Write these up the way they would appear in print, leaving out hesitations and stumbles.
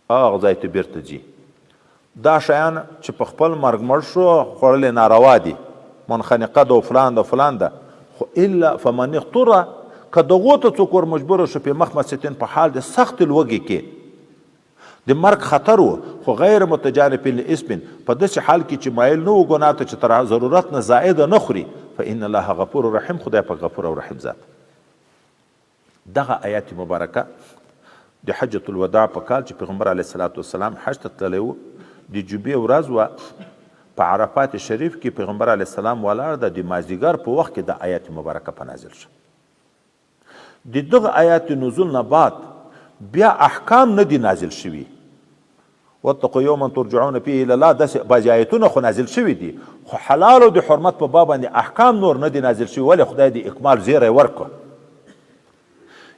هغه ځای ته بیرته ځي. دا شیان چې په خپل مرګ مړ شو خوړل یې ناروا دي، منخنقه ده او فلان ده فلان ده، خو الا فمن اضطر که دغو ته څوک ور مجبور شو په مخمصتین په حال د سختې لوږې کې د مرګ خطر و، خو غیر متجانف لاثم په داسې حال کې چې مایل نه و ګناه ته چې تر ضرورت نه زائده نه خوري، فان الله غفور رحیم خدای پاک غفور او رحیم ذات. دغه آیات مبارکه د حجة الوداع په کال چې پیغمبر علیه الصلاة والسلام حج ته تللی و، د جمعې ورځ وه، په عرفات شریف کې پیغمبر علیه السلام ولاړ ده، د مازدیګر په وخت کې دا آیات مبارکه په نازل شو. د دغه آیات نزول نه بعد بیا احکام نه دي نازل شوي. واتقوا یوما ترجعون فيه الى الله داسې بعضې آیتونه خو نازل شوي دي، خو حلال او د حرمت په باب باندې احکام نور نه دي نازل شوي. ولې؟ خدای د اکمال زیری ورکړ.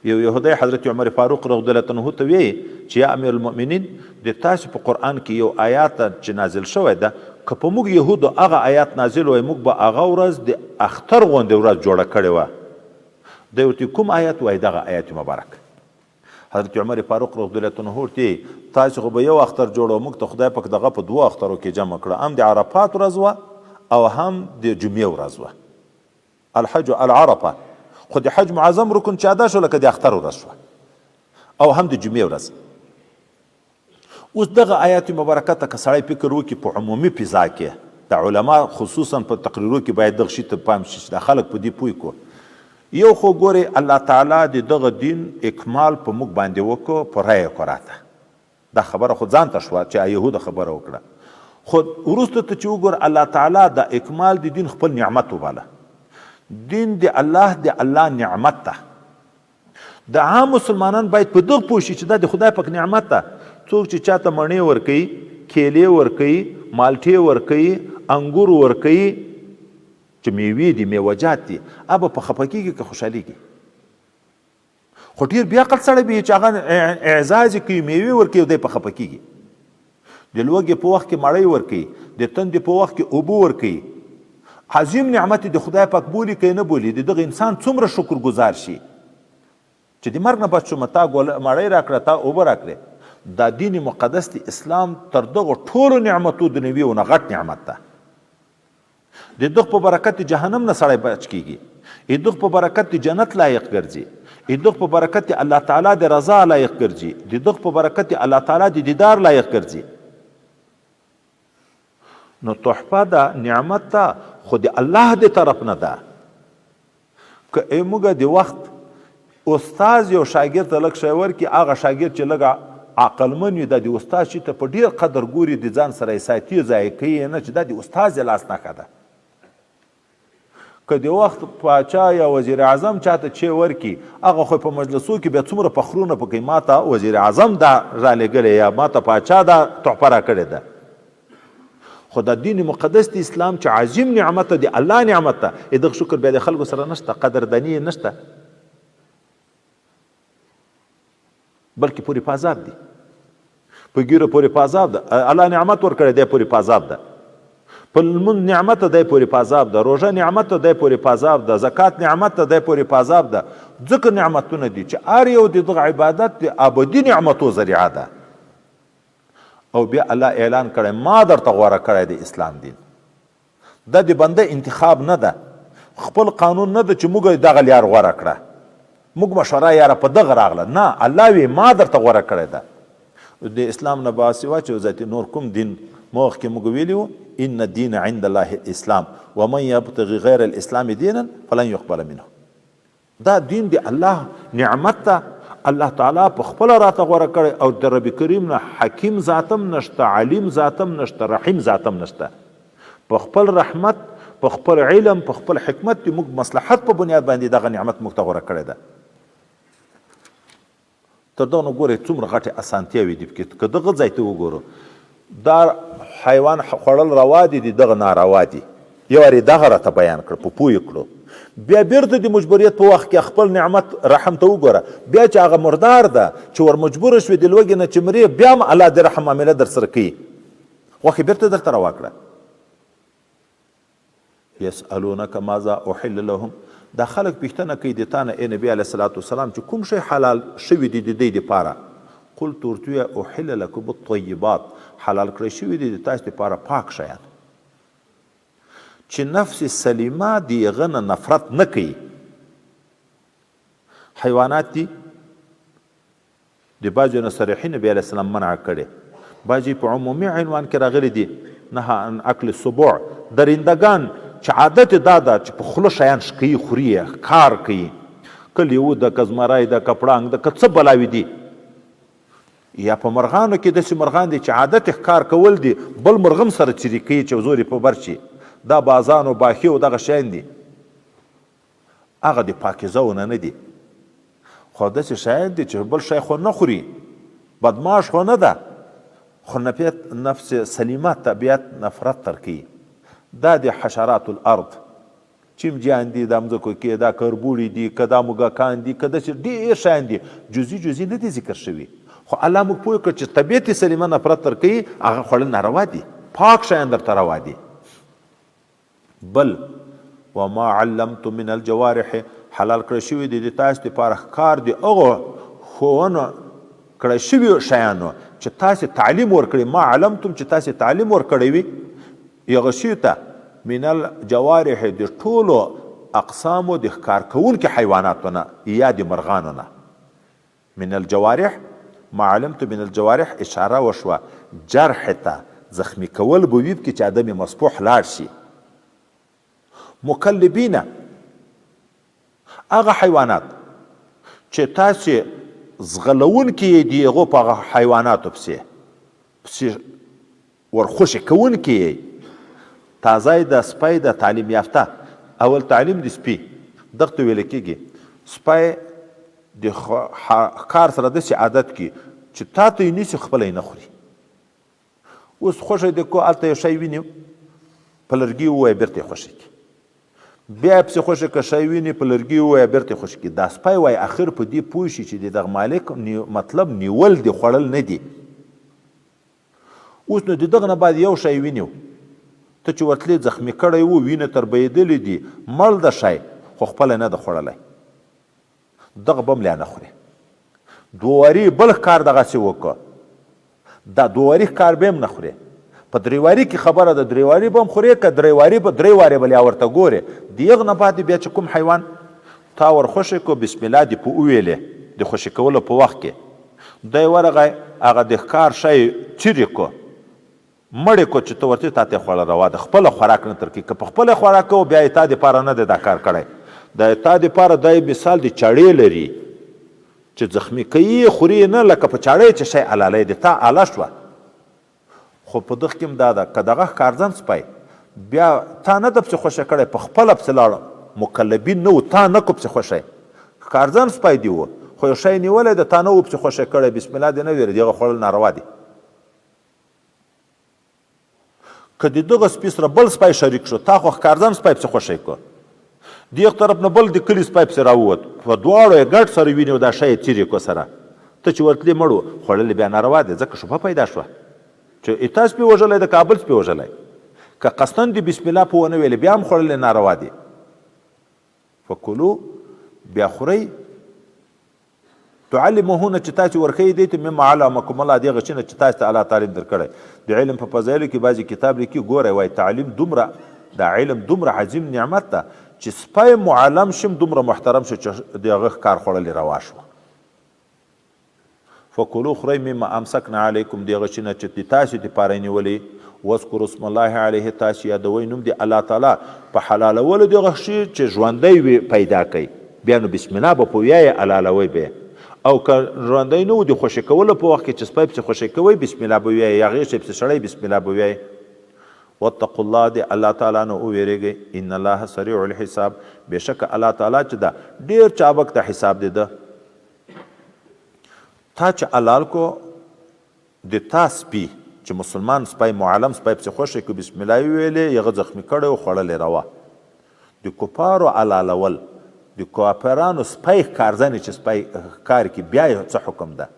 یو یهودی حضرت عمر فاروق رضی الله عنه ته وی چې یا امیر المؤمنین، د تاسو په قرآن کې یو آیات چې نازل شوی ده، که په موږ یهودو هغه آیات نازل وای، موږ به هغه ورځ د اختر غوندې ورځ جوړه کړې وه. دی ورته کوم آیت؟ وایي دغه آیت مبارک. حضرت عمر فاروق رضی الله عنه ورته تاسو خو به یو اختر جوړو، موږ ته خدای پاک دغه په دوو اخترو کې جمع کړه، هم د عرفات ورځ وه او هم د جمعې ورځ وه. الحج العرفه، خو د حج معظم رکن چې ادا شو لکه د اختر ورځ شوه او هم د جمعې ورځ. اوس دغه آیات مبارکه ته که سړی فکر وکړي په عمومي فضا کې، د علما خصوصا په تقریرو کې باید دغه شي ته پام شي چې دا خلک په دې پوه کړو. یو خو ګورې الله تعالی د دغه دین اکمال په موږ باندې وکړو، پوره یې کړو راته. دا خبره خو ځان ته شوه چې یهودو خبره وکړه، خو وروسته ته چې وګوره الله تعالی د اکمال د دین خپل نعمت وباله. دین د الله د الله نعمت ده. د عام مسلمانان باید په دغه پوه شي چې دا د خدای پاک نعمت ده. څوک چې چاته مڼې ورکوي، کیلې ورکوي، مالټې ورکوي، انګور ورکوي، چې میوې دي، میوهجات دي، هغه به په خفه کېږي که خوشحالېږي؟ خو ډېر بې عقل سړی به وي چې هغه اعزاز یې کوي، میوې ورکوي او دی په خفه کېږي. د لوږې په وخت کې مړۍ ورکوي، د تندې په وخت کې اوبه ورکوي. عظیم نعمت د خدای پاک بولي که نه بولي، د دغه انسان څومره شکر ګزار شي چې د مرګ نه بچ شوم، تا مړۍ راکړه، تا اوبه راکړې. دا دین مقدس د اسلام تر دغو ټولو نعمتو دنیوي نه غټ نعمت ده. د دغ په برکت د جهنم نه سړی بچ کیږي، د دغ په برکت د جنت لایق ګرځي، د دغ په برکت د الله تعالی د رضا لایق ګرځي، د دغ په برکت د الله تعالی د دیدار لایق ګرځي. نو تحفه ده، نعمت ده، خو د الله د طرف نه ده. که ای موږ د وخت استاد یو شاګرد ته لږ شی ورکړي، هغه شاګرد چې لږ عقلمن وي، دا د استاد شي ته په ډېر قدر ګوري، د ځان سره یې ساتي، ضایع کوي یې نه، چې دا د استاد د لاس نښه ده. که د وخت پاچا یا وزیر اعظم چاته چې ورکړي، هغه خو په مجلسو کې بیا څومره فخرونه پکې، ما ته وزیر اعظم دا رالیږلی یا ما ته پاچا دا تحفه راکړې ده. خو دا دین مقدس د اسلام چې عظیم نعمت دی، الله نعمت ده، دغه شکر بیا د خلکو سره نشته، قدردانی یې نشته، بلکې پورې په عذاب دي، په ګیره پورې په عذاب ده. الله نعمت ورکړی دی، پورې په عذاب ده. په لمونځ نعمت دی، پورې په عذاب ده. روژه نعمت دی، پورې په عذاب ده. زکات نعمت دی، پورې په عذاب ده. ځکه نعمتونه دي چې هر یو د دغه عبادت د ابدي نعمتو ذریعه ده. او بیا الله اعلان کړی ما درته غوره کړی دی اسلام دین. دا د بنده انتخاب نه ده، خپل قانون نه ده چې موږ دغه لیار غوره کړه، موږ مشوره یاره په دغه راغله، نه، الله وی ما درته غوره کړی ده. د اسلام نه با سوا چې ذاتي نور کوم دین مخکې موږ ویلي وو، ان الدین عند الله الاسلام ومن یبتغي غیر الاسلام دینا فلن یقبل منه. دا دین د الله نعمت ده، الله تعالی په خپله راته غوره کړی، او د رب کریم نه حکیم ذاتم نشته، علیم ذاتم نشته، رحیم ذاتم نشته. په خپل رحمت، په خپل علم، په خپل حکمت د موږ مصلحت په بنیاد باندې دغه نعمت موږ ته غوره کړی ده. تر دغه نو ګورئ څومره غټې اسانتیاوې دي پکې. که دغه ځای ته وګورو، دا حیوان خوړل روا دي، د دغه ناروا دي، یو وار یې دغه راته بیان کړ، په پوه یې کړو. بیا بیرته د مجبوریت په وخت کې خپل نعمت رحم ته وګوره، بیا چې هغه مردار ده چې ور مجبور شوې د لوږې نه چې مرې، بیا هم الله د رحم معامله در سره کوي، غوښې بیرته درته روا کړه. یسألونک ماذا احل لهم، دا خلک پوښتنه کوي د تا نه ای نبی علیه الصلاة والسلام چې کوم شی حلال شوي دي د دوی دپاره. قلت ورته ووایه احل لکم الطیبات، حلال کړی شوي دي د تاسو دپاره پاک شیان. چې نفس سلیمه د هغه نه نفرت نه کوي. حیوانات دي د بعضو نه صریحي نبی علیه السلام منع کړې، بعضې په عمومي عنوان کې راغلي دي، نهی عن اکل السبوع، درندګان چې عادت یې دا ده چې په خوله شیان ښکوي، خوري یې، ښکار کوي، که لیوه ده، که زمری ده، که پړانګ ده، که څه بلاوې دي، یا په مرغانو کې داسې مرغان دي چې عادت یې ښکار کول دي، بل مرغه هم سره څیري کوي چې زور یې په بر شي، دا بازان او باښې او دغه شیان دي. هغه د پاکیزه ونه نه دي، خو داسې شیان دي چې بل شی خو نه خوري، بدماش خو نه ده، خو نفیت نفس سلیمه طبیعت نفرت تر کوي. دا د حشرات الارض چمجیان دي، دا مځکو کې دا کربوړي دي، که دا موږکان دي، که داسې ډېر شیان دي، جزئی جزئی نه دي ذکر شوي، خو الله موږ پوه کړ چې طبیعت سلیمه نفرت تر کوي، هغه خوړل ناروا دي، پاک شیان درته روا دي. بل، وما علمتم من الجوارح، حلال کړی شوي دي د تاسو دپاره ښکار د هغو ښوونه کړی شویو شیانو چې تاسو تعلیم ورکړي، ما علمتم چې تاسو تعلیم ورکړی وي هغه شي ته، من الجوارح د ټولو اقسامو د ښکار کوونکي حیواناتو نه یا د مرغانو نه. من الجوارح، ما علمت من الجوارح اشاره وشوه جرح ته، زخمي کول به وي پکې چې عدم مسفوح لاړ شي. مکلبین، هغه حیوانات چې تاسې ځغلوونکي یې دي هغو په هغه حیواناتو پسې پسې ورخوشې کوونکي یئ. تازی ده سپی ده تعلیم یافته اول تعلیم د سپي دغه ته ویل کیږي سپی د ښکار سره داسې عادت کی چې تا ته یې نیسي خپله یې نه خوري. اوس خوښی د کو هلته یو شی ویني په لرګي ووایه بیرته یې خوشې کړي، بیا یې پسې خوشې که شی ویني په لرګي ووایه بیرته یې خوشې کړي. دا سپی وایي اخر په دې پوه شي چې د دغه مالک مطلب نیول دي خوړل نه دي. اوس نو د دغه نه بعد یو شی وینیو ته چې ورتلې زخمی کړی وو، وینه تر بهیدلې دي، مړ ده شی، خو خپله نه ده خوړلی، دغه به هم لا نه خوري. دوه واري بل ښکار دغسې وکړه، دا دوه واري ښکار به هم نه خوري. په درې واري کې خبره ده، درې واري به هم خورې که درې واري به درې وارې به لا ورته ګورې. د هغه نه بعد بیا چې کوم حیوان تا ورخوشې کو، بسم الله دې په وویلې د خوشې کولو په وخت کې، دی ورغی هغه د ښکار شی چیرې کو مړې کو چې ته ورته تاته خوړه روا ده، خپله خوراک نه تر کوي. که په خپله خوراک کوو بیا یې تا دپاره نه دی دا کار کړی، دا تا دپاره دی مثال د چاړې لري چې زخمي کوي خوري نه، لکه په چاړې چې شی حلالی دی تا اله شوه. خو په دغه کې هم دا ده که دغه ښکارځن سپی بیا تا نه ده پسې خوشی کړی په خپله پسې لاړ، مکلبین نه وو تا نه کو پسې خوشی، ښکارځن سپی دی وو خو یو شی نیولی ده تا نه وو پسې خوشی کړی، بسم الله دې نه ویره، د هغه خوړل ناروا دي. که د دغه سپي سره بل سپی شریک شو، تا خو ښکارځن سپی پسې خوشی کو، دیغ طرف نه بل د کلي سپی پسې راووت، په دواړو یې ګډ سره ویني او دا شی یې څیرې کو سره، ته چې ورتلې مړ و، خوړل یې بیا ناروا دی، ځکه شبهه پیدا شوه چې ایتا سپي وژلی د کابل سپي وژلی، که قصداً دې بسم الله په ونه ویلې بیا هم خوړل یې ناروا دي. فکلو بیا خورئ تعلمهن چې تاسو ورښیي دی ته مما علمکم الله دغه شي نه چې تاسو ته الله تعلیم درکړی. د علم په فضایلو کې بعضې کتاب لیکي ګوره وایي تعلیم دومره دا علم دومره عظیم نعمت ده چې سپی معلم شم دومره محترم شو چې د هغه ښکار خوړل روا شوه. فکلو خورئ مما امسکنا علیکم د هغه شي نه چې د تاسو دپاره یې نیولي، واذکروا اسم الله علیه تاسو یادوئ نوم د الله تعالی په حلالولو د هغه شي چې ژوندی وي پیدا کوي، بیا نو بسم الله به په ویایې حلالوئ به یې، او که ژوندی نه و د خوشې کولو په وخت کې چې سپی پسې خوشې کوئ بسم الله به ویایې یا غېږ پسې شړئ بسم الله به ویایې. واتقوا الله د الله تعالی نه وویریږئ، ان الله سریع الحساب بېشکه الله تعالی چې ده ډېر چابک د حساب دی ده. تا چې حلال کو د تا سپي چې مسلمان سپی معلم سپی پسې خوښی کو بسم الله یې ویلې هغه زخمي کړی او خوړلی روا. د کفارو حلالول د کافرانو سپی ښکارځنې چې سپی ښکار کړي بیا یې څه حکم ده؟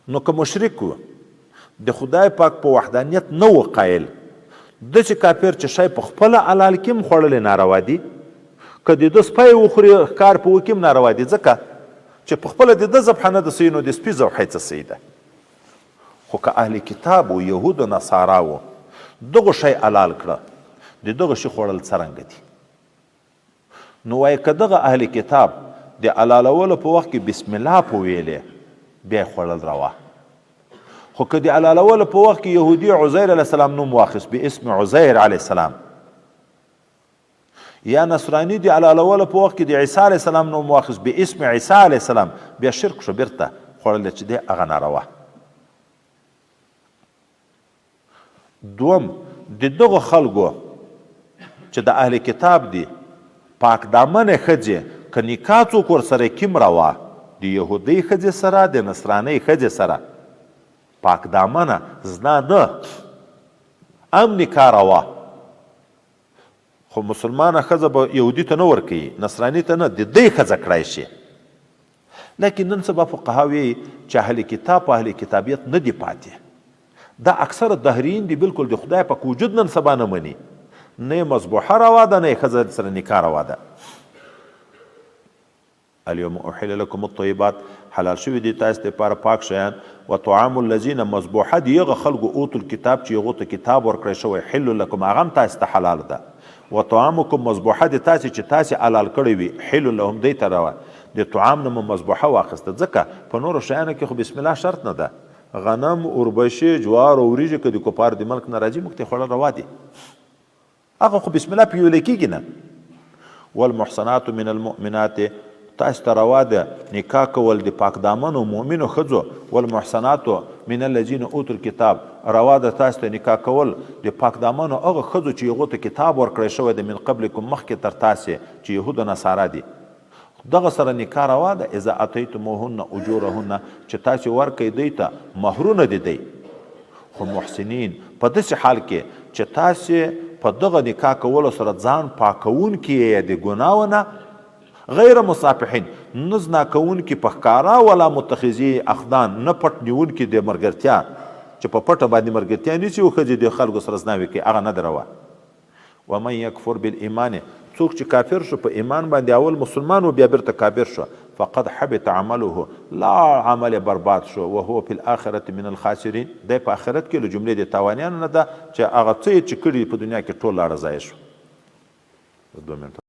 نو که مشرک و د خدای پاک په وحدانیت نه و قایل، داسې کافر چې شی په خپله حلال کړي هم خوړل یې ناروا دي، که د ده سپی وخوري ښکار په وکړي هم ناروا دي، ځکه چې په خپله د ده ذبحه نه ده سوې نو د سپي ذبحه یې څه سوې ده؟ خو که اهل کتاب و، یهود و نصارا وو، دغو شی حلال کړه، د دغه شي خوړل څرنګه دي؟ نو وایي که دغه اهل کتاب د حلالولو په وخت کې بسم الله په ویلې، بیا یې خوړل روا. خو که د حلالولو په وخت کې یهودي عزیر علیه السلام نوم واخیست، به اسم عزیر علیه السلام، یا نصرانی د حلالولو په وخت کې د عیسی علیه السلام نوم واخیست، به اسم عیسی علیه السلام، بیا شرک شو، بیرته خوړل چې دی هغه ناروا. دوم، د دغو خلکو چې د اهل کتاب دي پاک دامنې ښځې که نکاح څوک ورسره کیم روا، د یهودۍ ښځې سره، د نصرانۍ ښځې سره پاک دامنه زنا نه ام نکاح روا، خو مسلمانه ښځه به یهودي ته نه ورکوي، نصراني ته نه، د دی ښځه کړای شي. لیکن نن سبا فقها وایي چې اهل کتاب په اهل کتابیت نه دي پاتې. دا اکثره دهریین دي، بالکل د خدای پاک وجود نن سبا نه مني، نه یې مذبوحه روا ده، نه یې ښځه سره نکاح روا ده. اليوم احل لكم الطيبات، حلال شوي دي تاسو لپاره پاک شیان، وطعام الذين مذبوحه دي هغه خلکو اوتو الکتاب چې هغو ته کتاب ورکړی شوی، حل لكم هغه هم تاسو ته حلال ده، وطعامکم مذبوحه دي تاسو چې تاسو حلال کړی وي، حل لهم دی ته روا. د طعام نه مو مذبوحه واخیسته، ځکه په نورو شیانو کې خو بسم الله شرط نه ده. غنم، اوربشې، جوار او وریجې که د کفارو د ملک نه راځي موږ ته یې خوړل روا دي. هغه خو بسم الله پې ویل کېږي نه. والمحصنات من المؤمنات، تاسو ته روا ده نکاح کول د پاک دامنو مؤمنو ښځو. والمحصنات من الذین اوتوا الکتاب، روا ده تاسو ته نکاح کول د پاک دامنو هغه ښځو چې هغو ته کتاب ورکړی شوی دی، من قبلکم مخکې تر تاسې چې یهود او نصارا دي، دغه سره نکاح روا ده. اذا اتیتموهن اجورهن، چې تاسې ورکړئ دوی ته مهرونه د دوی، خو محسنین په داسې حال کې چې تاسې په دغه نکاح کولو سره ځان پاکوونکي یې د ګناو نه، غیر مصافحین، نه زنا کوونکي په ښکاره، ولا متخذي اخدان، نه پټ نیونکي د مرګرتیا، چې په پټه باندې مرګرتیا نیسي او ښځې د خلکو سره زناوې کوي، هغه نه ده روا. ومن یکفر بالایمان، څوک چې کافر شو په ایمان باندې، اول مسلمان و بیا بیرته کافر شو، فقد حبط عمله، لا عمل یې برباد شو، وهو فی الاخرة من الخاسرین، دی په آخرت کې له جملې د تاوانیانو نه ده چې هغه څه یې چې کړي په دنیا کې ټول لاړه ضایع شو. دوه منټه.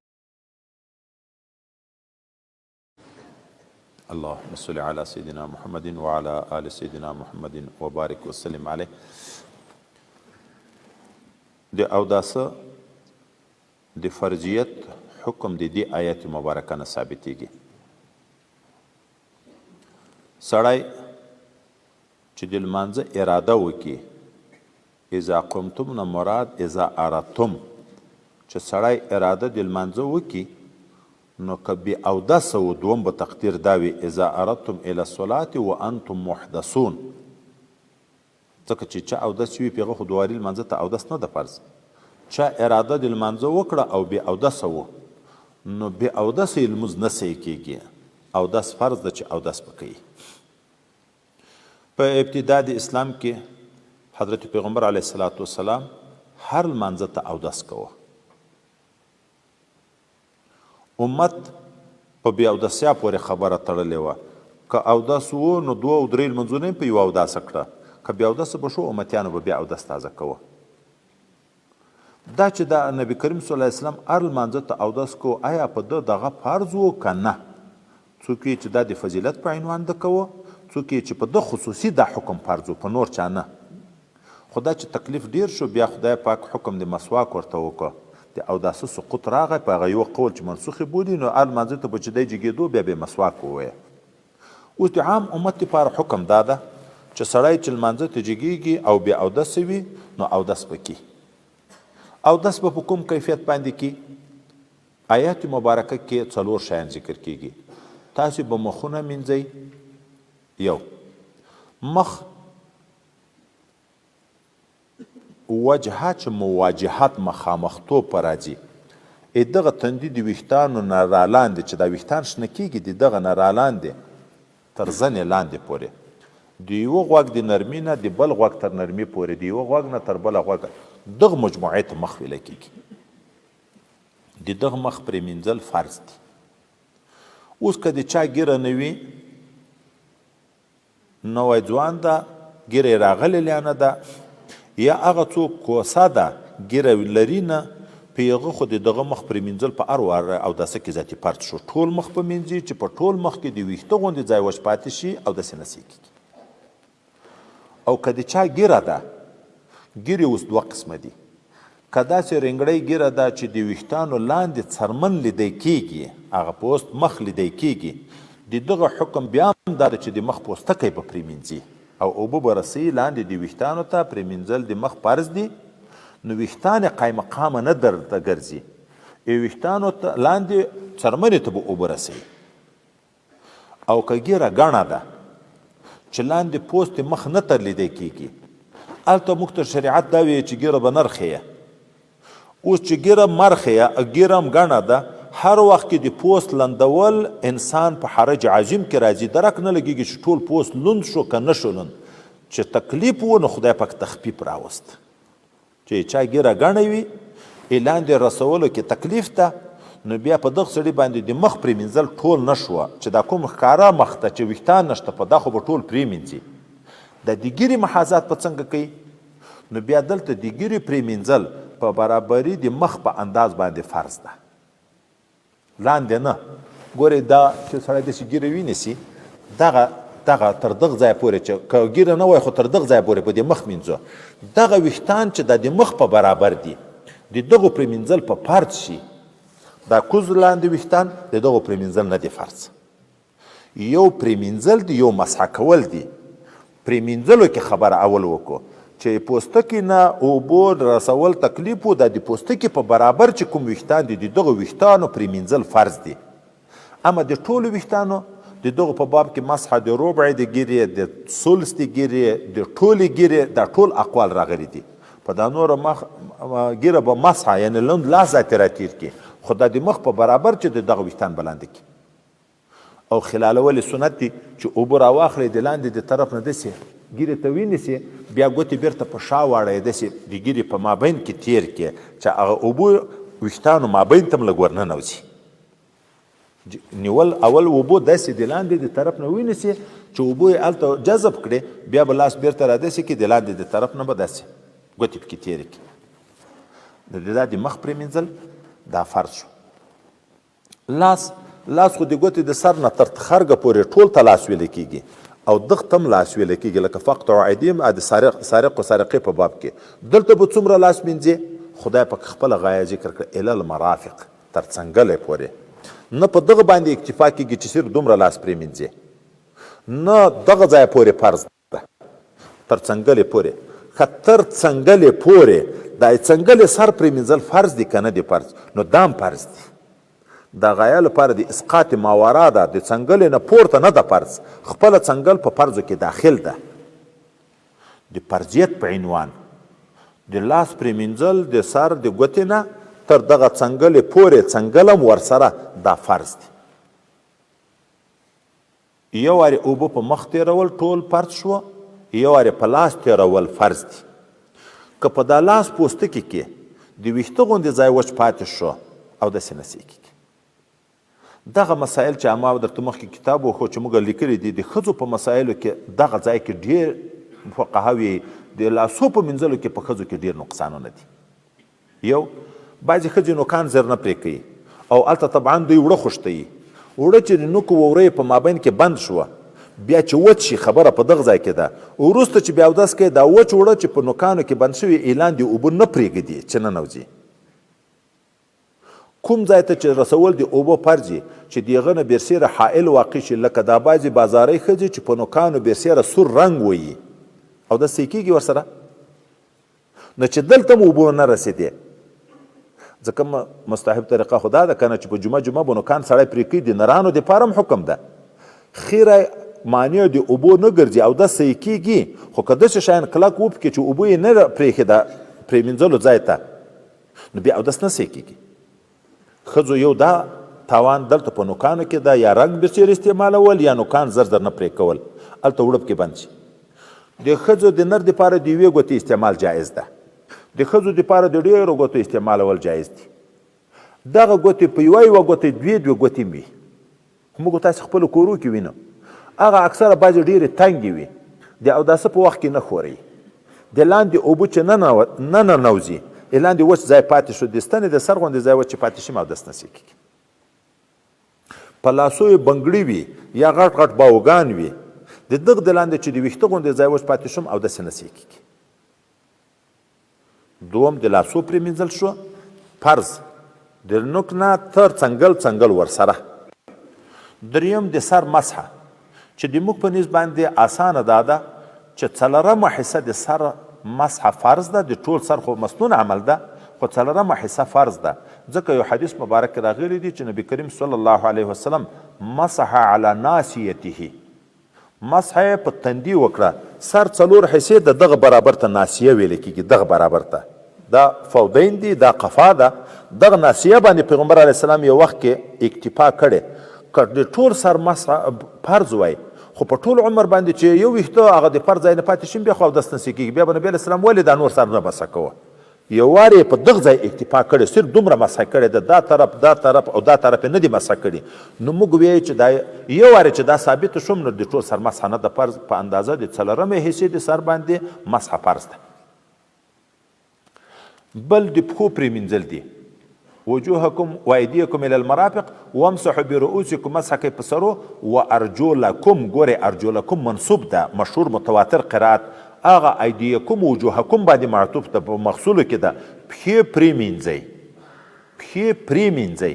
اللهم صل على سيدنا محمد وعلى آل سيدنا محمد وبارك وسلم عليه. د اوداسه د فرضیت حکم د دې آیت مبارکه نه ثابتېږي. سړی چې د لمانځه اراده وکړي، اذا قمتم نه مراد اذا اردتم، چې سړی اراده د لمانځه وکړي نو که بې اودسه وو دوم به تقدیر دا وي اذا اردتم الی الصلاة وانتم محدثون، ځکه چې چا اودس وي په هغه خو دواري لمانځه ته اودس نه ده فرض. چا اراده د لمانځه وکړه او بې اودسه وو نو بې اودسه یې لمونځ نه صحیح کیږي، اودس فرض ده چې اودس به کوي. په ابتدا د اسلام کې حضرت پیغمبر علیه الصلاة والسلام هر لمانځه ته اودس کوه. امت په بې اودسیا پورې خبره تړلې وه، که اودس وو نو دوه او درې لمونځونه یې په یوه اوداسه کړه، که بې اودسه به شو امتیانو به بیا اودس تازه کوه. دا چې دا نبی کریم صلی الله علیه وسلم هر لمانځه ته اودس کوه، ایا په ده دغه فرض وو که نه؟ څوک یې چې دا د فضیلت په عنوان ده کوه، څوک یې چې په ده خصوصي دا حکم فرض وو په نور چا نه. خو دا چې تکلیف ډیر شو بیا خدای پاک حکم د مسواک ورته وکړ، د اوداسه سقوط راغی په هغه یوه قول چې منسوخ یې بولي، نو هر لمانځه ته به چې دی جګېدو بیا به یې مسواک ووایه. اوس د عام امت لپاره حکم دا ده چې سړی چې لمانځه ته جګېږي او بې اودسه وي نو اودس به کړي. اودس به په کوم کیفیت باندې کړي؟ آیات مبارکه کې څلور شیان ذکر کیږي. تاسې به مخونه مینځئ، یو مخ وجهه چې مواجهت مخامختوب په راځي ای دغه تندي د ویښتانو نه رالاندې چې دا ویښتان شنه کیږي د دغه نه رالاندې تر زنې لاندې پورې د یوه غوږ د نرمي نه د بل غوږ تر نرمي پورې د یوه غوږ نه تر بله غوږه دغه مجموعې ته مخ ویل کیږي. د دغه مخ پرې مینځل فرض دي. اوس که د چا ږیره نه وي، نوی ځوان ده، ږیره یې راغلې لا نه ده، یا هغه څوک کوسه ده، ږیره لري نه، په هغه خو د دغه مخ پرېمینځل په هر وار اوداسه کې ذاتي فرض شو، ټول مخ په مینځي چې په ټول مخ کې د ویښته غوندې ځای وچ پاتې شي اودس یې نه صحیح کېږي. او که د چا ږیره ده، ږیرې اوس دوه قسمه دي، که داسې رنګړی ږیره ده چې د ویښتانو لاندې څرمن لیدی کیږي، هغه پوست مخ لیدی کیږي، د دغه حکم بیا هم دا ده چې د مخ پوستکی به پرېمینځي او اوبه به رسوي لاندې د ویښتانو ته، پرېمینځل د مخ فرض دي، نو ویښتان یې قایم مقامه نه درته ګرځي، ویښتانو ته لاندې څرمنې ته به اوبه رسوي. او که ږیره ګڼه ده چې لاندې پوست مخ نه تر لیدی کیږي، هلته موږ ته شریعت دا ویې چې ږیره به نرخیه. اوس چې ږیره مرخیه، ږیره هم ګڼه ده، هر وخت کې د پوست لندول انسان په حرج عظیم کې راځي، درک نه لګیږي چې ټول پوست لوند شو که نه شو لوند، چې تکلیف و نو خدای پاک تخفیف راوست. چې چا ږیره ګڼه وي یې لاندې رسولو کې تکلیف ده، نو بیا په دغه سړي باندې د مخ پرېمینځل ټول نه شوه، چې دا کوم ښکاره مخ ته چې ویښتان نشته په دا خو به ټول پرېمینځي. دا د ږیرې محاذات په څنګه کوي؟ نو بیا دلته د ږیرې پرېمینځل په برابري د مخ په انداز باندې فرض ده. لاندې نه ګورې دا چې سړی داسې ږیره وینیسي، دغه دغه تر دغه ځای پورې چې که ږیره نه وای خو تر دغه ځای پورې په دې مخ مینځو، دغه ویښتان چې دا د مخ په برابر دي د دغو پرې مینځل په فرض شي، دا کوز لاندې ویښتان د دغو پرې مینځل نه دي فرض. یو پرېمینځل دي یو مسح کول دي. پرېمینځلو کې خبره اول وکړو چې پوستکي نه اوبو رسول تکلیف وو، دا د پوستکي په برابر چې کوم ویښتان دي د دغو ویښتانو پرېمینځل فرض دي، اما د ټولو ویښتانو د دغو په باب کې مسح د ربع د ږیرې، د ثلث د ږیرې، د ټولې ږیرې، دا ټول اقوال راغلي دي. په دا نوره مخ ږیره به مسح یعنې لوند لاس ذاتې راتېر کړي، خو دا د مخ په برابر چې د دغه ویښتان به لاندې کړي. او خلالول سنت دي چې اوبه راواخلې د لاندې د طرف نه داسې ږیرې ته وینیسې، بیا ګوتې بیرته په شا واړوې، داسې د ږیرې په مابین کې تیر کړې چې هغه اوبه ویښتانو مابین ته هم لږ ورننوځي. نیول اول اوبه داسې د لاندې د طرف نه وینیسې چې اوبه یې هلته جذب کړې، بیا به لاس بیرته را داسې کړې، د لاندې د طرف نه به داسې ګوتې پکې تیرې کړې. نو دا د مخ پرېمینځل دا فرض شو. لاس، لاس خو د ګوتې د سر نه تر تخرګه پورې ټول ته لاس ویل کېږي او دغ ته هم لاس ویل کېږي، لکه فقطعوا ایدیهم د سارق سارق و سارقې په باب کې. دلته به څومره لاس مینځې؟ خدای پاک خپله غایه ذکر کړه، الی المرافق، تر څنګلې پورې. نه په دغه باندې اکتفا کېږي چې صرف دومره لاس پرې مینځې، نه دغه ځایه پورې فرض ده. تر څنګلې پورې، ښه تر څنګلې پورې، دا څنګلې سر پرې مینځل فرض دي که نه دي فرض؟ نو دا هم فرض دي. دا غایه لپاره د اسقاط ماورا ده، د څنګلې نه پورته نه ده فرض، خپله څنګل په فرضو کې داخل ده. د فرضیت په عنوان د لاس پرې مینځل د سر د ګوتې نه تر دغه څنګلې پورې، څنګل هم ورسره، دا فرض دي. یو وارې اوبه په مخ تېرول ټول فرض شو، یو وارې په لاس تېرول فرض دي. که په دا لاس پوستکي کې د ویښته غوندې ځای وچ پاتې شو اودس یې نه صحیح کېږي. دغه مسایل چې ما درته مخکې کتاب وښو چې موږ لیکلي دي، د ښځو په مسایلو کې دغه ځای کې ډېر فقهاوي د لاسو په مینځلو کې په ښځو کې ډېر نقصانونه دي. یو، بعضې ښځې نوکان زر نه پرې کوي او هلته طبعا دوی اوړه خوشتوي، اوړه چې د نوکو ووریو په مابین کې بند شوه بیا چې وچ شي، خبره په دغه ځای کې ده، وروسته چې بیا اودس کوي دا وچ اوړه چې په نوکانو کې بند شوي ای لاندې اوبه نه پرېږدي چې ننوځي. کوم ځای ته چې رسول د اوبو فرض وي چې د هغه نه برسېره حائل واقع شي، لکه دا بعضې بازارۍ ښځې چې په نوکانو برسېره سور رنګ وهي اودس صحیح کېږي ورسره؟ نو چې دلته هم اوبو نه رسېدې، ځکه مستحب طریقه خو دا ده که نه چې په جمعه جمعه به نوکان سړی پرې کوي، د نرانو دپاره هم حکم ده، خیره مانع د اوبو نه ګرځي او دا صحیح کېږي، خو که داسې شیان کلک وپکې چې اوبه یې نه پرېښې ده پرېمینځلو ځای ته، نو بیا اودس نه صحیح کېږي. ښځو یو دا تاوان دلته په نوکانو کې ده، یا رنګ بسیر استعمالول یا نوکان زر زر نه پرې کول، هلته اوړه پکې بند شي. د ښځو د نر دپاره د یوې ګوتې استعمال جایز ده، د ښځو دپاره د ډېرو ګوتو استعمالول جایز دي. دغه ګوتې په یوه یوه ګوتې دوې دوې ګوتې وي، خو موږ تاسې خپلو کورو کې وینو هغه اکثره بعضې ډېرې تنګې وي. د اوداسه په وخت کې نه ښورئ. د لاندې اوبه چې نه ننوځي، لاندې وچ ځای پاتې شو، د ستنې د سر غوندې ځای وچ چې پاتې شي، اودس نه صحیح کېږي. په لاسو یې بنګړي وي یا غټ غټ باوګان وي، د دغه د لاندې چې د ویښته غوندې ځای وچ پاتې شوم، اودس نه صحیح کېږي. دوم د لاسو پرېمینځل شو فرض د نوک نه تر څنګل څنګل ورسره. دریم د سر مسحه چې د موږ په نیز باندې اسانه دا ده چې څلورمه حصه د سر مسحه فرض ده، د ټول سر خو مسنون عمل ده خو څلورمه حصه فرض ده، ځکه یو حدیث مبارک کې راغلي دي چې نبی کریم صلی الله علیه وسلم مسح علی ناصیته، مسح یې په تندي وکړه، سر څلور حصې د دغه برابر ته ناصیه ویل کیږي، دغه برابر ته دا فودین دي، دا قفا ده، دغه ناصیه باندې پیغمبر علیه السلام یو وخت کې اکتفا کړې، که د ټول سر مسح فرض وای خو په ټول عمر باندې چې یو ویښته هغه د فرض ځای نه پاتې شي بیا خو اودس نه کیږي، بیا به نبی علیه السلام ولې دا نور سر نه مسح کوه؟ یو وار یې په دغه ځای اکتفا کړې، صرف دومره مسح کړې ده، دا طرف، دا طرف او دا طرف یې نه دي مسح کړي، نو موږ ویو چې دا یو وار چې دا ثابت شوم نو د ټول سر مسح نه ده فرض، په اندازه د څلورمې حصې د سر باندې مسح فرض ده. بل د پښو پرېمینځل دي، وجوهکم وایدیکم الی المرافق وامسحوا برؤوسکم، مسح کوي په سرو، وارجلکم، ګورئ ارجلکم منصوب ده، مشهور متواتر قرائت هغه ایدیکم وجوهکم باندې معطوف ده، په مغسولو کې ده، پښې پرېمینځئ، پښې پرېمینځئ،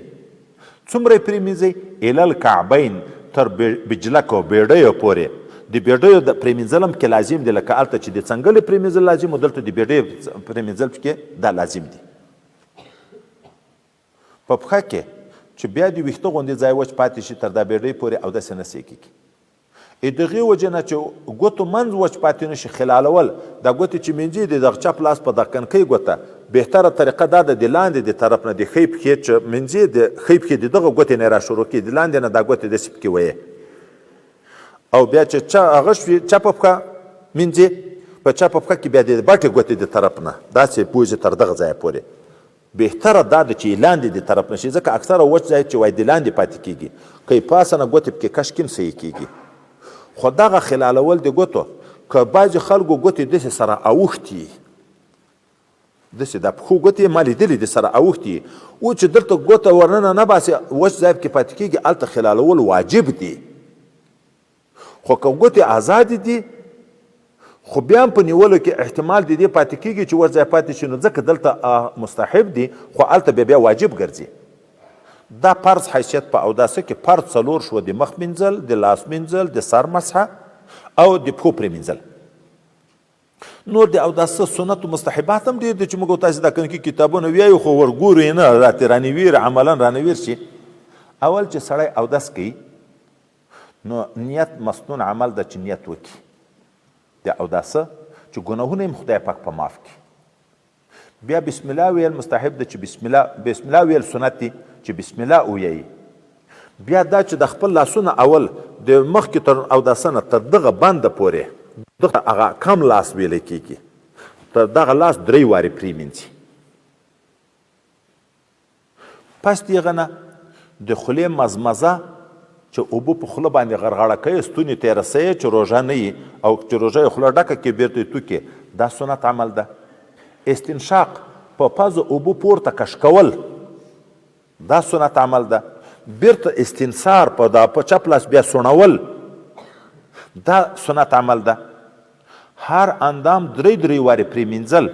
څومره یې پرېمینځئ؟ الی الکعبین، تر بجلکو بېړیو پورې، د بېړیو د پرېمینځل هم کې لازم دي، لکه هلته چې د څنګلې پرېمینځل لازم و، دلته د بېړیو پرېمینځل پکې دا لازم دي. په پښه کې چې بیا د ویښته غوندې ځای وچ پاتې شي تر دا بېډۍ پورې اودس یې نه صحیح کېږي. ای دغې وجې نه چې ګوتو منځ وچ پاتې نه شي خلالول، دا ګوتې چې مینځي د دغه چپ لاس په دغه کنکۍ ګوته، بهتره طریقه دا ده د لاندې د طرف نه د ښۍ پښې چې مینځي د ښۍ پښې د دغه ګوتې نه را شروع کړي، د لاندې نه دا ګوتې داسې پکې ویې او بیا چې چا هغه شوي چپه پښه مینځي، په چپه پښه کې بیا د بټې ګوتې د طرف نه داسې بوځي تر دغه ځایه پورې. بهتره دا ده چې لاندې د طرف نه شي، ځکه اکثره وچ ځای چې وای د لاندې پاتې کېږي، که یې پاسه نه ګوتې پکې کش کړي صحیح کېږي. خو دغه خلالول د ګوتو که بعضې خلکو ګوتې داسې سره اوښتي، داسې د پښو ګوتې ما لیدلې دي سره اوښتي او چې دلته ګوته ورننه نه باسي وچ ځای پکې پاتې کېږي، هلته خلالول واجب دي. خو که ګوتې ازادې دي خو بیا هم په نیولو کې احتمال د دې پاتې کېږي چې وچ ځای پاتې شي، نو ځکه دلته مستحب دي خو هلته بیا بیا واجب ګرځي. دا فرض حیثیت په اوداسه کې فرض څلور شو، د مخ مینځل، د لاس مینځل، د سر مسحه او د پښو پرې مینځل. نور د اوداسه سنت او مستحبات هم ډېر دي چې موږ تاسې دا کنکي کتابونه ویایو خو ورګورو یې نه، راته رانیویر عملا رانیویر شي. اول چې سړی اودس کوي نو نیت مسنون عمل ده چې نیت وکړي د اوداسه چې ګناهونه هم خدای پاک په معاف کړي. بیا بسم الله ویل مستحب ده چې بسم الله، بسم الله ویل سنت دي چې بسم الله ووایي. بیا دا چې د خپل لاسونه اول د مخکې تر اوداسه نه تر دغه بنده پورې دغه هغه کم لاس ویل کېږي، تر دغه لاس درې وارې پرېمینځي. پس د هغه نه د خولې مزمزه چې اوبه په خوله باندې غرغړه کوي، ستوني ته یې رسوي چې روژه نه وي او چې روژه یې خوله ډکه کړي بېرته یې توکي، دا سنت عمل ده. استنشاق په پزه اوبه پورته کش کول، دا سنت عمل ده. بېرته استنثار په دا په چپ لاس بیا سوڼول، دا سنت عمل ده. هر اندام درې درې وارې پرېمینځل،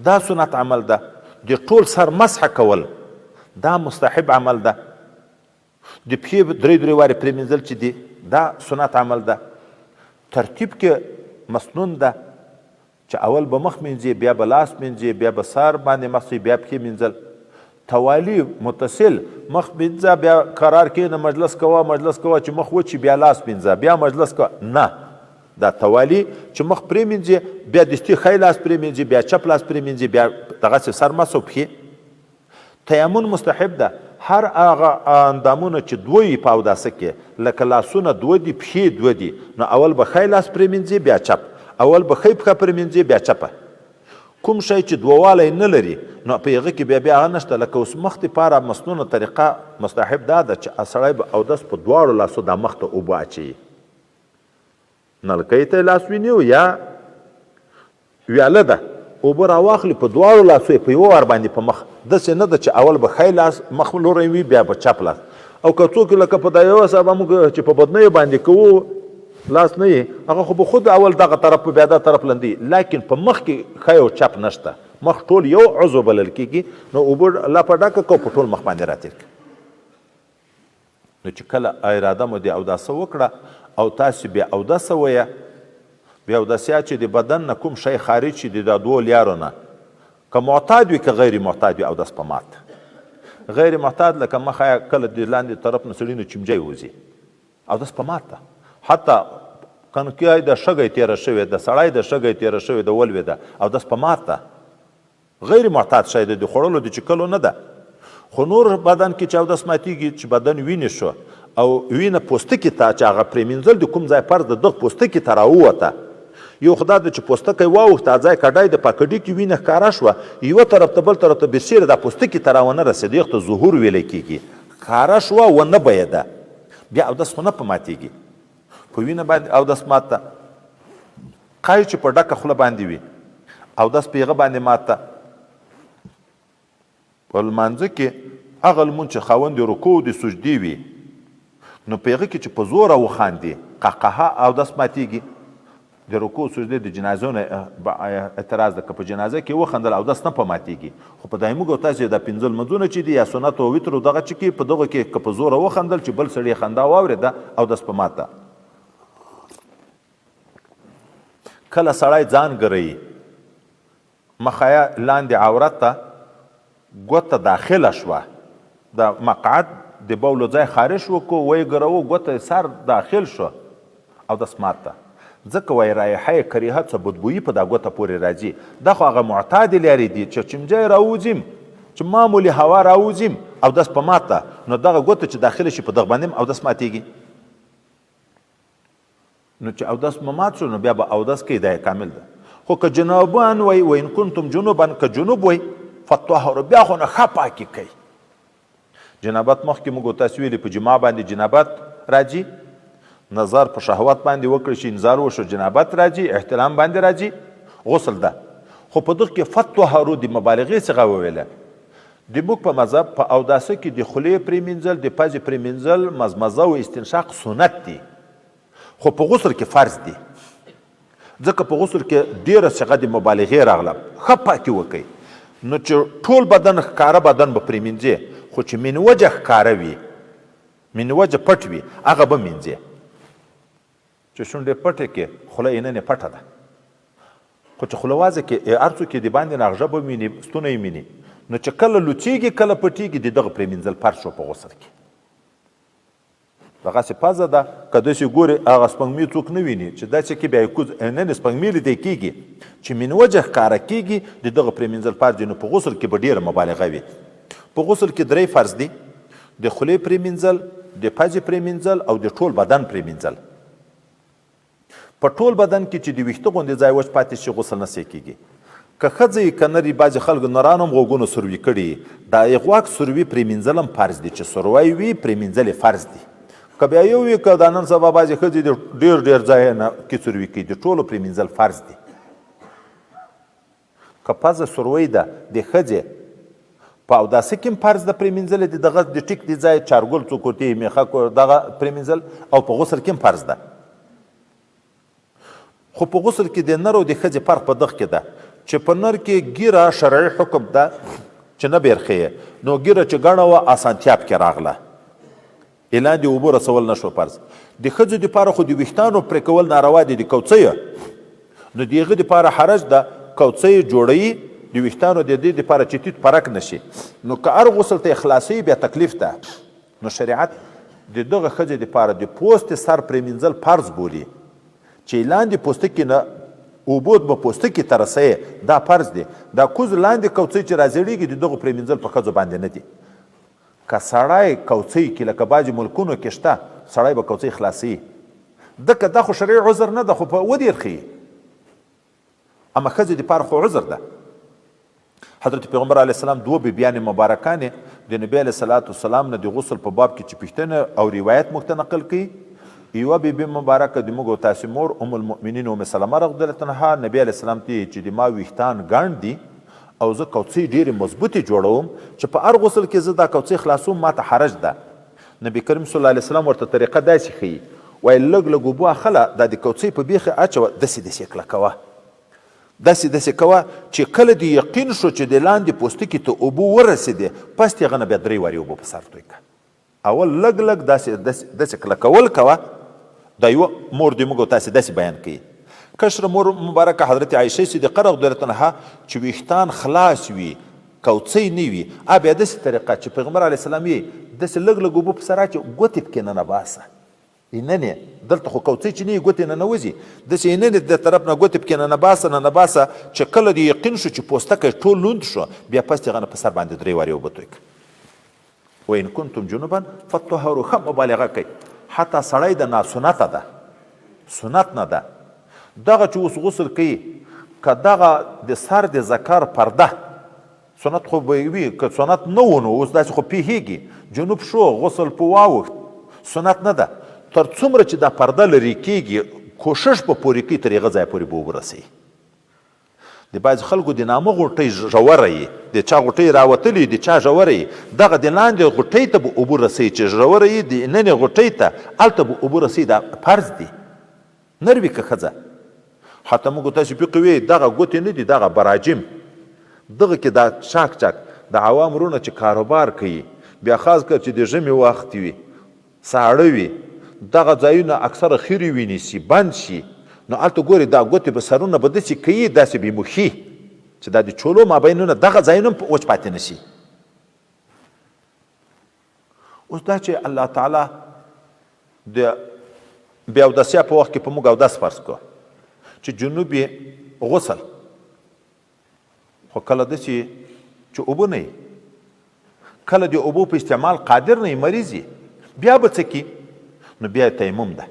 دا سنت عمل ده. د ټول سر مسح کول، دا مستحب عمل ده. د پښې درې درې وارې پرېمینځل چې دي، دا سنت عمل ده. ترتیب کې مسنون ده چې اول به مخ مینځي، بیا به لاس مینځي، بیا به سر باندې مسح، بیا پښې مینځل. توالی متصل مخ مینځه، بیا قرار کېنه، مجلس کوه، مجلس کوه چې مخ وچ شي، بیا لاس مینځه، بیا مجلس کوه. نه، دا توالی چې مخ پرې مینځي، بیا دستي ښی لاس پرې مینځي، بیا چپ لاس پرې مینځي، بیا دغسې سر مسح او پښې. تیمون مستحب ده، هر هغه اندامونه چې دوه وي په اوداسه کې، لکه لاسونه دوه دي، پښې دوه دي، نو اول به ښی لاس پرې مینځي بیا چپ، اول به ښۍ پښه پرې مینځي بیا چپه. کوم شی چې دوه والی نه لري نو په هغه کې بیا بیا هغه نشته. لکه اوس مخ دپاره مسنونه طریقه مستحب دا ده چې سړی به اودس په دواړو لاسو دا مخ ته اوبه اچوي. نلکۍ ته لاس وینیو یا ویاله ده اوبه راواخلي په دواړو لاسو یې په یوه وار باندې په مخ، داسې نه ده چې اول به ښی لاس مخ لوری وي بیا به چپ لاس، او که څوک لکه په دا یوه صاحب موږ چې په بدنیو باندې کوو لاس نه یې، هغه خو به خود اول دغه طرف بیا دا طرف لندي، لیکن په مخ کې ښی او چپ نشته، مخ ټول یو عضو بلل کېږي، نو اوبه لپه ډکه که په ټول مخ باندې راتېر کړه. نو چې کله اراده مو د اوداسه وکړه او تاسې بې اودسه ویه، بې اودسیا چې د بدن نه کوم شی خارج شي د دا دوو لیارو نه، که معتاد وي که غیر معتاد وي، اودس په مات. غیر معتاد لکه مخه کله د لاندې طرف نه سړي نه چمجی وځي، اودس په مات ده. حتی کنکی د شګی تیره شوې ده، سړی د شګی تیره شوې ده، ولوېده، اودس په مات ده. غیر معتاد شی دی، د خوړلو د چکلو نه ده. خو نور بدن کې چې اودس ماتیږي، چې بدن وینې شو او وینه پوستکي ته چې هغه پرېمینځل د کوم ځای فرض د دغه پوستکي ته راووته، یو خو دا ده چې پوستکی واوښت، دا ځای کډای د پکډي کې وینه ښکاره شوه، یوه طرف ته بل طرف ته برسېره دا پوستکي ته راونه رسېده، یو ته ظهور ویل کېږي، ښکاره شوه ونه بهېده، بیا اودس خو نه په ماتېږي. په وینه باندې اودس مات ده. قای چې په ډکه خوله باندې وي اودس په هغه باندې مات ده. په لمانځه کې هغه لمونځ چې خاوند د رکوع د سجدې وي، نو په هغه کې چې په زوره وخاندي قهقهه اودس ماتېږي. د رکوع سجدې د جنازو نه اعتراض ده، که په جنازه کې وخندل اودس نه په ماتېږي، خو په دای موږ او تاسې دا پنځه لمونځونه چې دي یا سنت او وتر دغه چې کې په دغه کې که په زوره وخندل چې بل سړي خندا واورېده اودس په ماته. کله سړی ځان ګروي، مخه لاندې عورت ته ګوته داخله شوه، د مقعد د بولو ځای خارج وکړو، ویې ګروو، ګوته سر داخل شو او د سمات ته، ځکه وایي رایحه یې کریهه، څه بدبویي په دا ګوته پورې راځي. دا خو هغه معتادې لارې دي چې چمجی راوځیم، چې معمولي هوا راوځیم او دس په ماته، نو دغه ګوته چې داخله شي په دغه باندې هم اودس ماتېږي. نو چې اودس مو مات شو نو بیا به اودس کوي، دا یې کامل ده. خو که جنوبان وای، و ان کنتم جنوبا، که جنوب وای فطهروا، بیا خو نو ښه پاکي کوي. جنابت مخکې موږ تاسو ویلي په جماع باندې جنابت راځي، نظر په شهوت باندې وکړي چې انزال وشو جنابت راځي، احترام باندې راځي، غسل ده. خو په دغه کې فطهروا د مبالغې څخه وویله. د موږ په مذهب په اوداسه کې د خولې پرېمینځل، د پزې پرېمینځل، مزمزه او استنشاق سنت دي، خو په غسل کې فرض دي، ځکه په غسل کې ډېره صیغه د مبالغې راغله، ښه پاکي وکړئ. نو چې ټول بدن ښکاره بدن به پرېمینځې، خو چې منوجه ښکاره وي، منوجه پټ وي، هغه به مینځې. چې شونډې پټې کې، خوله یې ننې پټه ده، خو چې خوله وازه کې یې هر څوک یې د باندې نه ژبه ویني، ستونی یې ویني، نو چې کله لوڅېږي کله پټېږي، د دغه پرېمینځل فرض شو په غسل کې. دغسې پزه ده، که داسې ګورې هغه سپوږمۍ څوک نه ویني، چې داسې کې بیا یې کوز ننې سپوږمۍ لیدل کېږي، چې منوجه ښکاره کېږي، د دغه پرېمینځل فرض دي. نو په غسل کې به ډېره مبالغه وي. په غسل کې درې فرض دي، د خولې پرېمینځل، د پزې پرېمینځل او د ټول بدن پرېمینځل. په ټول بدن کې چې د ویښته غوندې ځای وچ پاتې شي غسل نه سې کېږي. که ښځه یې که نر یې، بعضې خلکو نرانو هم غوږونو سروي کړي، دا یې غوږ سروي پرېمینځل هم فرض دي، چې سروی وي پرېمینځل یې فرض دي. که بیا یو وي، که دا نن سبا بعضې ښځې د ډېر ډېر ځای نه کې سروي کوي، د ټولو پرېمینځل فرض دي. که پزه سروی ده د ښځې په اوداسه کې هم فرض ده پرېمینځل د دغه د ټیک د ځای چارګل څوک ورته میخه دغه پرېمینځل، او په غسل کې هم فرض ده. خو په غسل کې د نر او د ښځې فرق په دغه کې ده چې په نر کې ږیره شرعي حکم ده چې نه بېرخې، نو ږیره چې ګڼه وه اسانتیا پکې راغله، یې لاندې اوبو رسول نه شو فرض. د ښځو دپاره خو د ویښتانو پرې کول ناروا دي د کوڅیو، نو د هغه دپاره حرج ده، کوڅۍ جوړوي د ویښتانو د دې دپاره چې تیت پرک نه شي، نو که هر غسل ته یې خلاصوي بیا تکلیف ده. نو شریعت د دغه ښځې دپاره د پوستې سر پرېمینځل فرض بولي، چې لاندې پوستکي نه اوبو به پوستکي ته رسوي، دا فرض دی. دا کوز لاندې کوڅۍ چې راځړېږي د دغو پرېمینځل په ښځو باندې نه دي. که سړی کوڅۍ کې لکه بعضې ملکونو کې شته، سړی به کوڅۍ خلاصوي، ځکه دا خو شرعي عذر نه ده، خو په ودې ښیي، اما ښځې دپاره خو عذر ده. حضرت پیغمبر علیه السلام دوه بیبیانې مبارکانې د نبی علیه الصلاة والسلام نه د غسل په باب کې چې پوښتنه او روایت موږ ته نقل کوي، یوه بی بی مبارکه د موږ او تاسې مور ام المؤمنین ام سلمه رضی الله عنها نبی علیه السلام ته چې د ما ویښتان ګڼ دي او زه کوڅۍ ډېرې مضبوطې جوړوم چې په هر غسل کې زه دا کوڅۍ خلاصوم ماته حرج ده. نبی کریم صلی الله علیه وسلم ورته طریقه داسې ښیي، وایي لږ لږ اوبه اخله دا د کوڅۍ په بیخ یې اچوه داسې داسې یې کلکوه، داسې داسې کوه چې کله دې یقین شو چې د لاندې پوستکي ته اوبه ورسېدې پس د هغه نه بیا درې وارې اوبه په سر توی کړه. اول لږ لږ داسې داسې داسې کلکول کوه. دا یوه مور دې موږ او تاسې داسې بیان کوي. کشره مور مبارکه حضرت عایشه صدیقه رضی الله عنها چې ویښتان خلاص وي کوڅۍ نه وي ا بیا داسې طریقه چې پیغمبر علیه السلام یې داسې لږ لږ اوبه په سر اچوه ګوتې پکې ننباسه ایننې دلته خو کوڅۍ چې نه ګوتې ننوځي داسې ایننې د طرف نه ګوتې پکې ننباسه ننباسه چې کله دې یقین شو چې پوستکی ټول لوند شو بیا پس دې غنه په سر باندې درې وارې اوبه توی کړه. وان کنتم جنبا فطهروا ښه مبالغه کوي حتی سړی د ناسنته ده سنت نه ده دغه چې اوس غسل کوي که دغه د سر د ذکر پرده سنت خو به وي که سنت نه و نو اوس داسې خو پیښیږي جنوب شو غسل په واوښت سنت نه ده تر څومره چې دا پرده لرې کیږي کوشش به پورې کوي تر هغه ځایه پورې به ورسوي. د بعضې خلکو د نامه غوټۍ ژوره یي، د چا غوټۍ راوتلې د چا ژوره یي، دغه د لاندې غوټۍ ته به اوبه رسوي چې ژوره یي د ننې غوټۍ ته هلته به اوبه رسوي دا فرض دي نر وي که ښځه. حتی موږ تاسې فقه وي دغه ګوتې نه دي دغه براجم دغه کې دا چاک چاک د عوام وروڼه چې کاروبار کوي بیا خاص کر چې د ژمي وخت وي ساړه وي دغه ځایونه اکثره خیرې وینیسي بند شي نو هلته ګورې دا ګوتې به سرونه به داسې کوي داسې به یې موښي چې دا د چولو مابینونه دغه ځایونه هم وچ پاتې نه شي. اوس دا چې الله تعالی د بې اودسیا په وخت کې په موږ اودس فرض کړو چې جنوب غسل خو کله داسې چې اوبه نه کله د اوبو په استعمال قادر نه مریض بیا به څه کی نو بیا تیمم ده.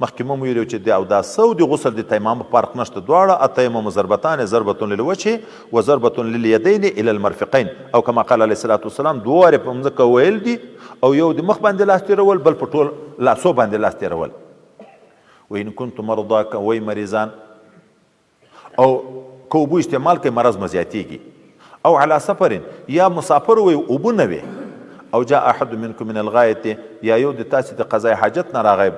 مخکې مو ویلو چې د اوداسه او د غسل د تیمم فرق نشته، دواړه التیمم ضربتان، ضربة للوجه و ضربة للیدین الی المرفقین، او کما قال علیه الصلاة والسلام دوه وارې په مځکه ویل دي او یو د مخ باندې لاس تیرول بل په ټول لاسو باندې لاس تیرول. وان کنتم مرضا که وئ مریضان او که اوبو استعمال کوي مرض مو زیاتیږي، او علی سفر یا مسافر وي اوبه نه وي، او جاء احد منکم من الغایط یا یو د تاسې د قضای حاجت نه راغی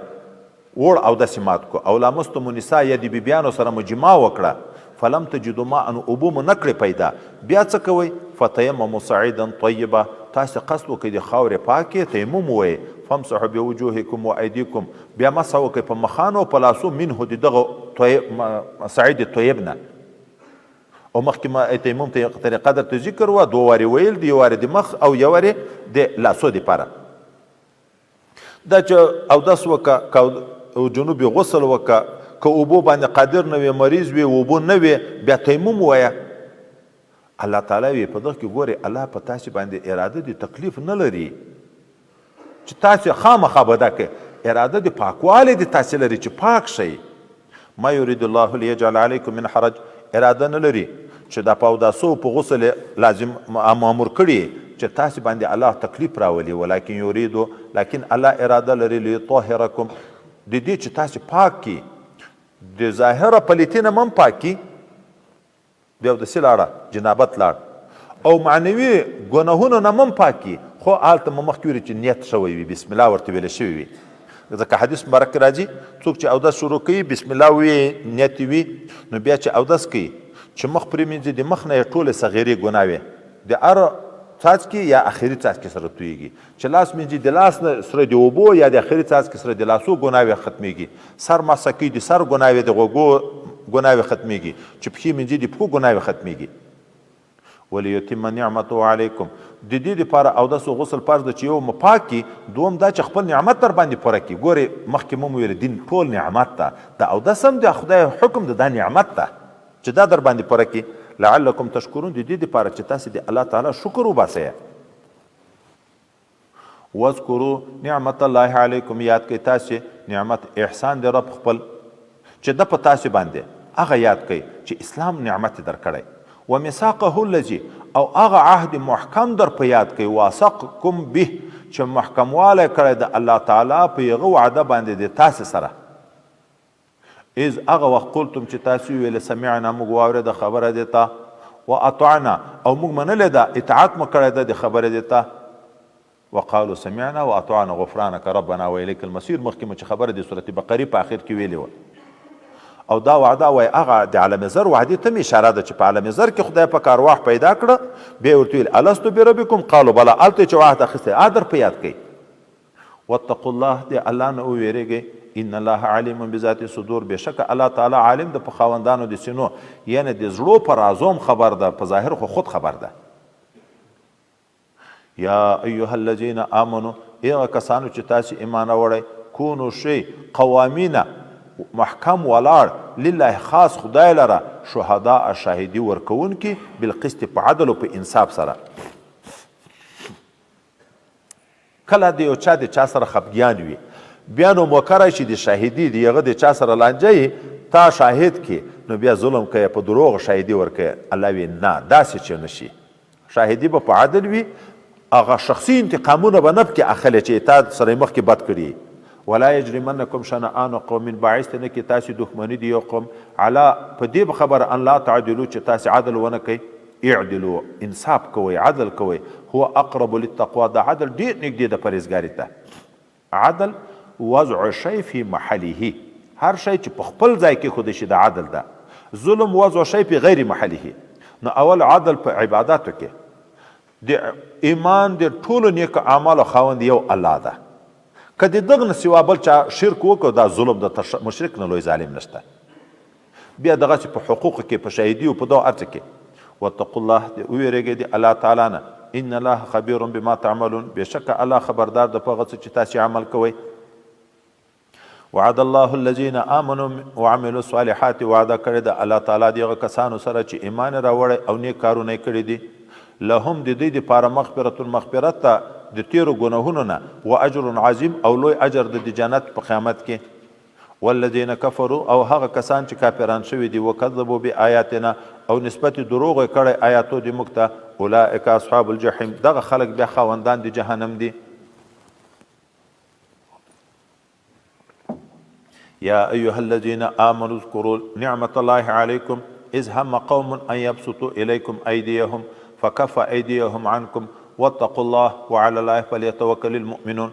وړ اودس یې مات کړو، او لامستم النساء یا د بیبیانو سره مو جماع وکړه، فلم تجدوا ماء اوبه مو نه کړې پیدا، بیا څه کوئ؟ فتیمموا صعیدا طیبا تاسې قصد وکړئ د خاورې پاکې تیمم ووایئ، فامسحوا بوجوهکم وایدیکم بیا مسح وکړئ په مخانو او په لاسو منه د دغه صعید طیب نه. او مخکې ما تیمم ته طریقه درته ذکر وه، دوه وارې ویل دي، یو وارې د مخ او یو وارې د لاسو دپاره. دا چې اودس وکړه که جنوب غسل وکړه که اوبو باندې قادر نه وي مریض وي اوبو نه وي بیا تیمم ووایه. الله تعالی وی په دغه کې ګورئ الله په تاسې باندې اراده د تکلیف نه لري چې تاسې خامخا به دا کوئ، اراده د پاکوالي د تاسې لري چې پاک شئ. ما یرید الله لیجعل علیکم من حرج، اراده نه لري چې دا په اوداسه او په غسل یې لازم مامور کړي چې تاسې باندې الله تکلیف راولي، ولکن یرید، لکن الله اراده لري، لیطهرکم، د دې چې تاسې پاک کړي، د ظاهره پلیتي نه هم پاک کړي، بیا اودسي لاړه، جنابت لاړ او معنوي ګناهونو نه هم پاک کړي، خو هلته مو مخکې ویلي چې نیت شوی وي، بسم الله ورته ویل شوی وي، ځکه حدیث مبارک کې راځي څوک چې اودس شروع کوي بسم الله وي نیت وي، نو بیا چې اودس کوي چې مخ پرې مینځي د مخ نه یې ټولې صغیرې ګناوې د هر څاڅکي یا اخري څاڅکي سره تویږي، چې لاس مینځي د لاس نه سره د اوبو یا د اخري څاڅکي سره د لاسو ګناوې ختمیږي، سر مسح کوي د سر ګناوې د غوږو ګناوې ختمیږي، چې پښې مینځي د پښو ګناوې ختمیږي. وليتم نعمته علیکم، د دې لپاره اودس او غسل فرض ده چې یو مو پاک کړي، دوم دا چې خپل نعمت در باندې پوره کړي. ګورئ مخکې مو ویل دین ټول نعمت ده، د اودس هم د خدای حکم ده، دا نعمت ده چې دا در باندې پوره کړي. لعلکم تشکرون، د دې لپاره چې تاسې د الله تعالی شکر وباسئ. واذکروا نعمت الله علیکم، یاد کړئ تاسې نعمت احسان د رب خپل چې ده په تاسې باندې، هغه یاد کړئ چې اسلام نعمت یې درکړی. ومیثاقه الذي، او هغه عهد محکم در په یاد کړئ، واثقکم به، چې محکموالی کړی د الله تعالی په هغه وعده باندې د تاسې سره. اذ هغه وخت قلتم چې تاسې وویل سمعنا موږ واورېده خبره د تا، واطعنا او موږ منلې ده، اطاعت مو کړی ده د خبرې د تا. وقالو سمعنا واطعنا غفرانک ربنا والیک المصیر، مخکې مو چې خبره د سورة بقرې په اخر کې ویلې وه. او دا وعده وای هغه د عالم ذر وعدې ته اشاره ده چې په عالم ذر کې خدای په ارواح پیدا کړه، بیا ورته ویل الست بربکم قالو بلا، هلته چې عهد اخیستی ادر په یاد کړئ. واتقوا الله، د الله نه وویریږئ، ان الله علیم بذات الصدور، بېشکه الله تعالی عالم ده په خاوندانو د سینو، یعنې د زړو په رازو هم خبر ده، په ظاهر خو خود خبر ده. یا ایها الذین آمنو، ای هغه کسانو چې تاسې ایمان راوړی، کونو شئ قوامین، محکم ولاړ، لله خاص خدای لره، شهداء شاهدي ورکوونکي، بالقسط په عدل او په انصاف سره. کله د یو چا د چا سره خپګیان وي، بیا نو موقع راشي د شاهدي د هغه د چا سره لانجه یي، تا شاهد کې، نو بیا ظلم کوي، په دروغ شاهدي ورکوي. الله وی نه، داسې چې نشي، شاهدي به په عدل وي، هغه شخصي انتقامونه به نه پکې اخلي چې تا سره مخکې بد کړي. ولا یجرمنکم شنآن قوم، باعث نه کې تاسې دښمني د یو قوم، علی په دې خبره ان لا تعدلو چې تاسې عدل ونه کوئ، اعدلو انصاف کوئ، عدل کوئ، هو اقرب للتقوا، د عدل ډېر نږدې د پرهېزګاري ته. عدل وضع شی فی محله، هر شی چې په خپل ځای کېښودل شي دا عدل ده. ظلم وضع شی فی غیر محله. نو اول عدل په عباداتو کې، د ایمان د ټولو نیکو اعمالو خاوند یو الله ده، که د دغه نه سوا بل چا شرک وکړ دا ظلم ده، تر مشرک نه لوی ظالم نشته. بیا دغسې په حقوقو کې، په شاهدي او په دغه هر څه کې. واتقوا الله، د وویرېږئ د الله تعالی نه، ان الله خبیر بما تعملون، بېشکه الله خبردار ده په هغه څه چې تاسې عمل کوئ. وعد الله الذين آمنوا وعملوا الصالحات، وعده کړې ده الله تعالی د هغه کسانو سره چې ایمان یې راوړی او نیک کارونه یې کړي دي، لهم د دوی دپاره مغفرة مغفرت ده د تېرو ګناهونو نه، و اجر عظیم او لوی اجر ده د جنت په قیامت کې. والذین کفروا او هغه کسان چې کافران شوي دي، وکذبوا بآیاتنا او نسبت دروغ یې کړی آیاتو د موږ ته، اولئک اصحاب الجحیم، دغه خلک بیا خاوندان د جهنم دي. یا ایها الذین آمنوا اذکروا نعمت الله علیکم اذ هم قوم ان يبسطوا الیکم ایدیهم فکف ایدیهم عنکم واتقوا الله وعلى الله فلیتوکل المؤمنون.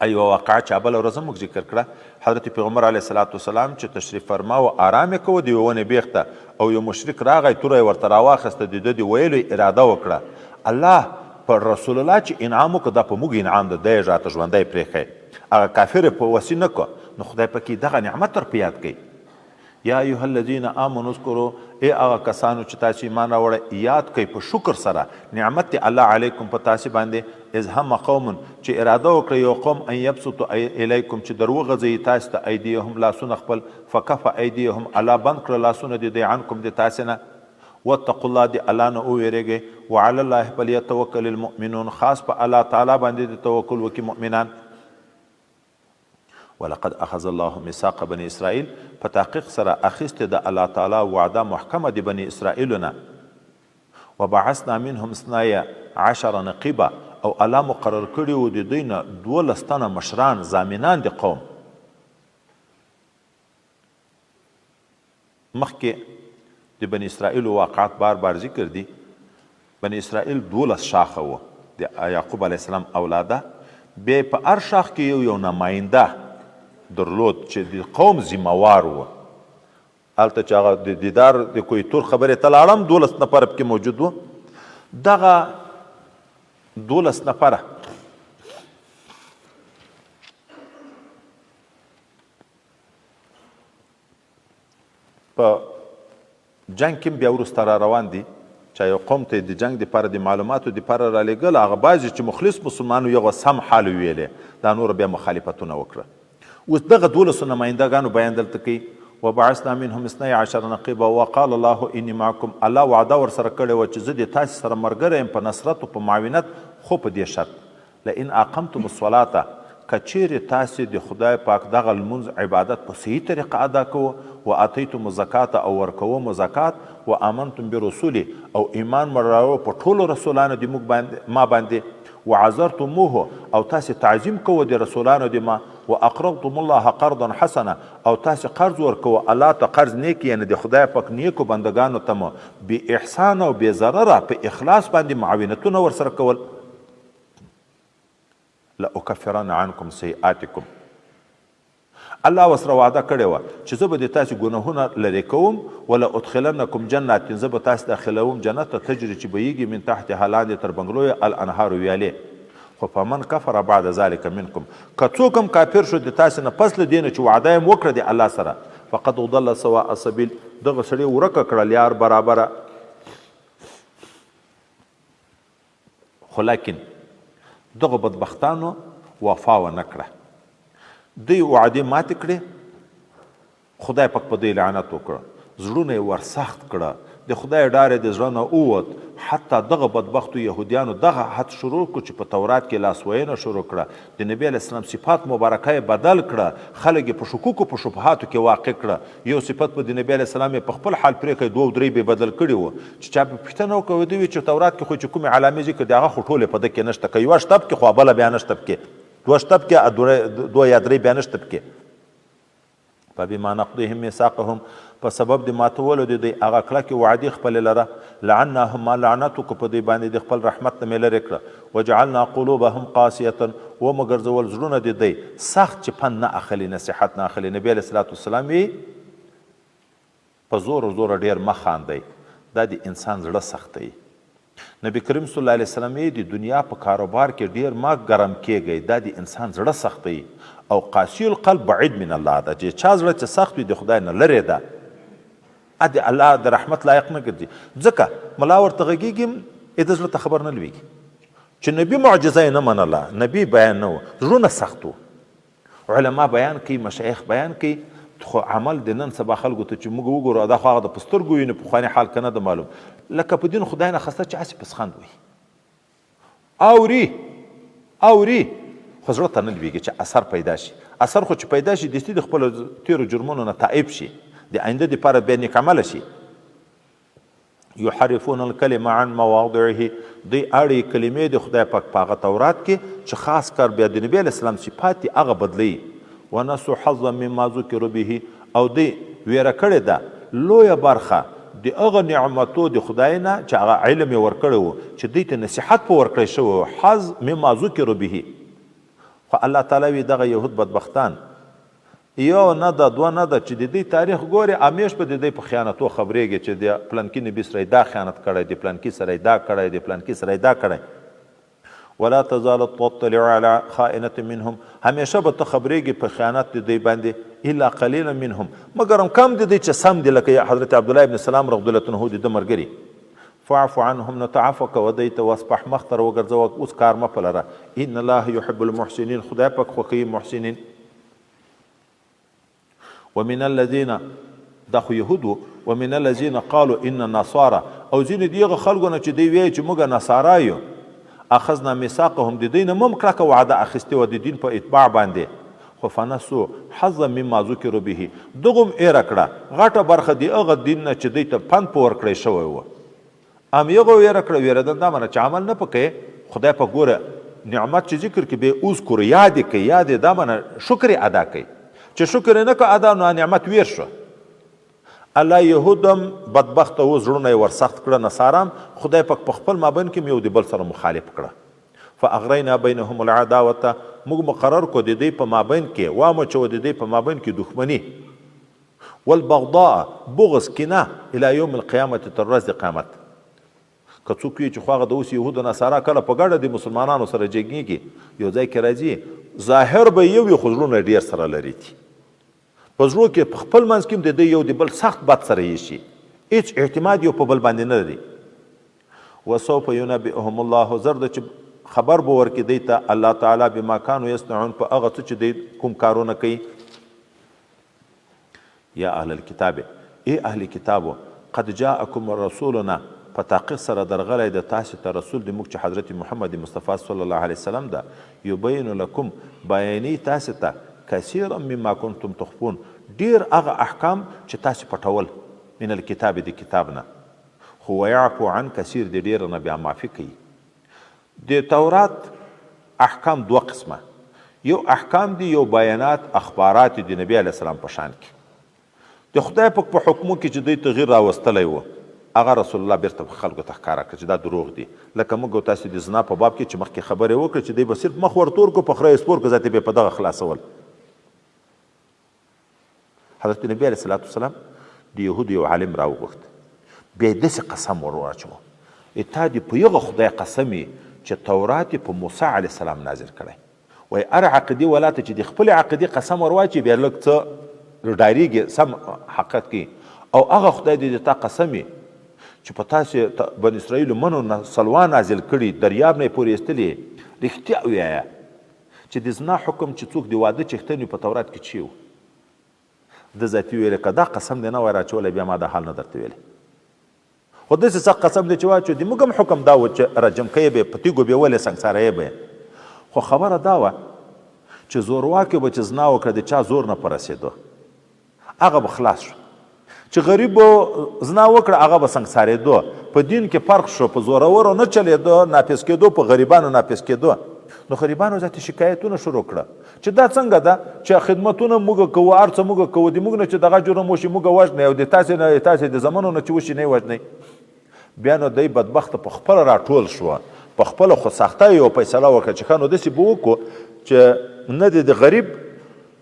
ایوه واقعه چې بله ورځ موږ ذکر کړه، حضرت پیغمبر علیه الصلاة والسلام چې تشریف فرما و، آرام یې کوه د یوې ونې بیخ ته، او یو مشرک راغی، توره یې ورته راواخیسته، د ده د ویلو یې اراده وکړه. الله پر رسول الله چې انعام وکړ، دا په موږ انعام ده، دی یې راته ژوندی پرېښی، هغه کافر یې په وسي نه کړ، نو خدای پکې دغه نعمت در په یاد کوي. یا ایها الذین آمنوا اذکروا، ای هغه کسانو چې تاسو ایمان راوړی، یاد کړئ په شکر سره نعمت د الله علیکم په تاسو باندې، اذ هم قوم چې اراده وکړي یو قوم، ان یبسطوا الیکم چې در وغځوي تاسو ته، ایدیهم لاسونه خپل، فکف ایدیهم الله بند کړه لاسونه د دوی، عنکم د تاسو نه. واتقوا الله د الله نه وویریږئ، وعلی الله فلیتوکل المؤمنون، خاص په الله تعالی باندې د توکل وکړي مؤمنان. ولقد اخذ الله میثاق بني اسرائیل، په تحقیق سره اخیستې ده الله تعالی وعده محکمه د بني اسرائیلو نه، وبعثنا منهم اثنی عشر نقیبا، او الله مقرر کړي وو د دوی نه 12 تنه مشران ضامنان د قوم. مخکې د بني اسرائیلو واقعات بار بار ذکر دي. بني اسرائیل 12 شاخه وو د یعقوب علیه السلام اولاده، بیا په هر شاخ کې یو یو نماینده درلود چې د قوم ذمه وار و. هلته چې هغه د دیدار د کوه طور خبرې ته لاړم، 12 نفره پکې موجود وو. دغه 12 نفره په جنګ کې بیا وروسته را روان دي چې یو قوم ته د جنګ دپاره د معلوماتو دپاره رالیږل، هغه بعضې چې مخلص مسلمانو یغه سم حال ویلې، دا نور بیا مخالفتونه وکړه. اوس دغه 12 نمایندګانو بیان دلته کوي. وبعثنا منهم 12 نقیبا وقال الله انی معکم، الله وعده ورسره کړې وه چې زه د تاسې سره ملګری یم په نصرت او په معاونت، خو په دې شرط لئن اقمتم الصلاة، که چیرې تاسې د خدای پاک دغه لمونځ عبادت په صحیح طریقه ادا کوو، و اتیتم الزکاة او ورکوو مو زکات، و آمنتم برسلي او ایمان مو راوړ په ټولو رسولانو د موږ باندې ما باندې، و عزرتموه او تاسې تعظیم کوو د رسولانو د ما، و اقرضتم الله قرضا حسنا او تاسې قرض ورکوو الله ته قرض نیک یعنې د خدای پاک نیکو بندګانو ته مو بې احسانه او بې ضرره په اخلاص باندې معاونتونه ورسره کول. لأکفرن عنکم سیئاتکم الله ورسره وعده کړې وه چې زه به د تاسې ګناهونه لرې کوم، ولأدخلنکم جنات زه به تاسې داخلوم جنت ته، تجري چې بهیږي، من تحتها لاندې تر بنګلو یې، الانهار ویالې. خو فمن کفر بعد ذلک منکم که څوک هم کافر شو د تاسې نه پس له دې نه چې وعده یې هم وکړه د الله سره، فقد ضل سواء السبیل دغه سړي ورکه کړه لیار برابره. خو لاکن دغو بدبختانو وفا ونه کړه، دوی وعدې ماتې کړې، خدای پاک په دوی لعنت وکړ، زړونه یې ورسخت کړه، د خدای ډار یې د زړه نه ووت، حتی دغه بدبختو یهودیانو دغه حد شروع کړو چې په تورات کې لاسوهنه شروع کړه، د نبي علیه السلام صفات مبارکه یې بدل کړه، خلک یې په شکوکو په شبهاتو کې واقع کړه، یو صفت په د نبي علیه السلام یې په خپل حال پرېښی دوه او درې به یې بدل کړي وو، چې چا پرې پوښتنه وکړه وایي دوی وي چې تورات کې خو چې کومې علامې ذکر دي هغه خو ټولې په ده کې نشته، که یوه شته پکې خو بله بیا نشته پکې، دوه شته پکې دوه یا درې بیا نشته پکې. فبما نقضهم میثاقهم په سبب د ماتولو د دوی هغه کلکې وعدې خپلې لره، لعناهم ما لعنت وکړو په دوی باندې د خپل رحمت نه مې لرې کړه، وجعلنا قلوبهم قاسیة ومو ګرځول زړونه د دوی سخت چې پند نه اخلي نصیحت نه اخلي، نبي علیه الصلوة والسلام وي په زوره زوره ډېر مه خاندئ دا د انسان زړه سختوي. نبی کریم صلی الله علیه وسلم یې د دنیا په کاروبار کې ډیر مه ګرم کیږئ دا د انسان زړه سختوي او قاسی القلب بعید من الله ده چې چا زړه چې سخت وي د خدای نه لرې ده ا د الله د رحمت لایق نه ګرځي ځکه ملا ورته غږیږي ای د زړه ته خبر نه لویږي چې نبی معجزه یې نه منله نبی بیان نه و زړونه سخت وو علما بیان کوي مشایخ بیان کوي خو عمل د نن سبا خلکو ته چې موږ وګورو دا خو هغه د په سترګو وینو پخواني حال که نه ده معلوم لکه په دین خدای نه خسته چې هسې پسخند وي اوري اوري خو زړه ته نه لویږي چې اثر پیدا شي اثر خو چې پیدا شي دستي د خپلو تېرو جرمونو نه تائب شي د آینده دپاره بیا نیک عمله شي یحرفون الکلمه عن مواضعه دوی اړي کلمې د خدای پاک په هغه تورات کې چې خاص کار بیا د نبی علیه السلام صفات دي هغه بدلوي ونسو حظا مما ذکروا به او دوی ویره کړې ده لویه برخه د هغه نعمتو د خدای نه چې هغه علم یې ورکړی و چې دوی ته نصیحت په ورکړی شوی و حظ مما ذکروا به خو الله تعالی وی دغه یهود بدبختان یو نه ده دوه نه ده چې د دوی تاریخ ګورې همیش به د دوی په خیانتو خبرېږې چې د پلانکي نبي سره یې دا خیانت کړی د پلانکي سره یې دا کړی د پلانکي سره یې دا کړی ولا تزال تطلع على خائنة منهم همیشه به ته خبرېږې په خیانت د دوی باندې الا قلیلا منهم مګر هم کم د دوی چې سم دي لکه حضرت عبدالله ابن سلام رضی الله عنه د ده ملګري فاعف عنهم نو ته عفو کوه دوی ته واصفح مخ تر وګرځوه اوس کار مه په لره ان الله یحب المحسنین خدای پاک خوښوي محسنین ومن الذين دا خو يهود وو ومن الذين قالوا ان النصارى او ځینې دی هغه خلکو نه چې دوی وایي چې موږ نصارا یو اخذنا میثاقهم د دوی نه مم کلکه وعده اخیستې وه د دین په اتباع باندې خو فنسو حظا مما ذکروا به دغه هم ایره کړه غټه برخه د هغه دین نه چې دوی ته پند په ورکړی شوی و ام یغه ویره کړه ویره دا معنی چې عمل نه پکې خدای په ګوره نعمت چې ذکر کې به اوس کور یاد کې یاد دا معنی شکر ادا کوي چې شکر نه کو ادا نو نعمت ویر شو الله يهودم بدبخت او زړونه یې ورسخت کړه نصارام خدای پاک په خپل مابین کې یو د بل سره مخالف کړه فاغرینا بینهم العداوه موږ مقرر کو د دوی په مابین کې وامو چې د دوی په مابین کې دښمني والبغضاء، بغض، کینه، الی یوم القیامة تر ورځ د قیامت. که څوک وي چې خو هغه د اوس یهود و نصارا کله په ګډه د مسلمانانو سره جنګیږي، یو ځای کې راځي، ظاهر به یو وي خو زړونه یې ډېر سره لرې دي. په زړو کې په خپل منځ کې هم د دوی یو د بل سخت بد سره ایښي، هیڅ اعتماد یو په بل باندې نه لري. وسوف ينبئهم الله زر ده چې خبر به ورکړي دوی ته الله تعالی بما کانوا یصنعون په هغه څه چې دوی کوم کارونه کوي. یا اهل الکتاب ای اهل کتابو قد جاءکم رسولنا په تحقیق سره درغلی د تاسې ته رسول د موږ چې حضرت محمد مصطفی صلی الله علیه وسلم ده، یبین لکم بیانوي تاسې ته کثیرا مما کنتم تخفون ډیر هغه احکام چې تاسې پټول، من الکتاب د کتاب نه، خو ویعفو عن کثیر د ډیرو نه بیا معافي کوي. د تورات احکام دوه قسمه، یو احکام دي یو بیانات اخبارات دي نبي علیه السلام په شان کې. د خدای پاک په حکمو کې چې دوی تغیر راوستلی و هغه رسول الله بیرته خلکو ته ښکاره کړ چې دا دروغ دي، لکه موږ او تاسې د زنا په باب کې چې مخکې خبرې وکړې چې دوی به صرف مخ ورتور کړو، په خره یې سپور کړو، ذات به یې په دغه خلاصول. حضرت نبی علیه الصلاة والسلام د یهودو یو عالم راوغوښت، بیا یې داسې قسم ور واچوه، تا دې په یغه خدای قسم وي چې تورات یې په موسی علیه السلام نازل کړی. وایي هر عقیدې والا ته چې د خپلې عقیدې قسم ور واچوي بیا لږ څه ډارېږي، سم حقیقت کوي، او هغه خدای دې د تا قسم وي چې په تاسې بني اسرائیلو منو سلوا نازل کړي، دریاب نه یې پورې ایستلي، رښتیا ووایه چې د زنا حکم چې څوک د واده چښتن وي په تورات کې چی و؟ ده ذاتي ویلې که دا قسم دې نه وای راچولی بیا ما دا حال نه درته ویلی. خو داسې سخت قسم دې چې واچو د موږ هم حکم دا و چې رجم کوي به په تیږو به ولې سنګساروي به. خو خبره دا وه چې زورواکي به چې زنا وکړه د چا زور نه په رسېدو هغه به خلاص شو، چې غریب زنا وکړه هغه به سنګسارېدو. په دین کې فرق شو، په زورورو نه چلېدو، نافذ کېدو، په غریبانو نافذ کېدو. نو غریبانو ذاتي شکایتونه شروع کړه چې دا څنګه ده چې خدمتونه موږ کوو، هر څه موږ کوو، د موږ نه چې دغه جرم وشي موږ وژنئ او د تاسې نه تاسې د زمنو نه چې وشي نه وژنئ. بیا نو دی بدبخته په خپله راټول شو، په خپله خو سخته یو فیصله وکړه چې ښه نو داسې به وکړو چې نه دې د غریب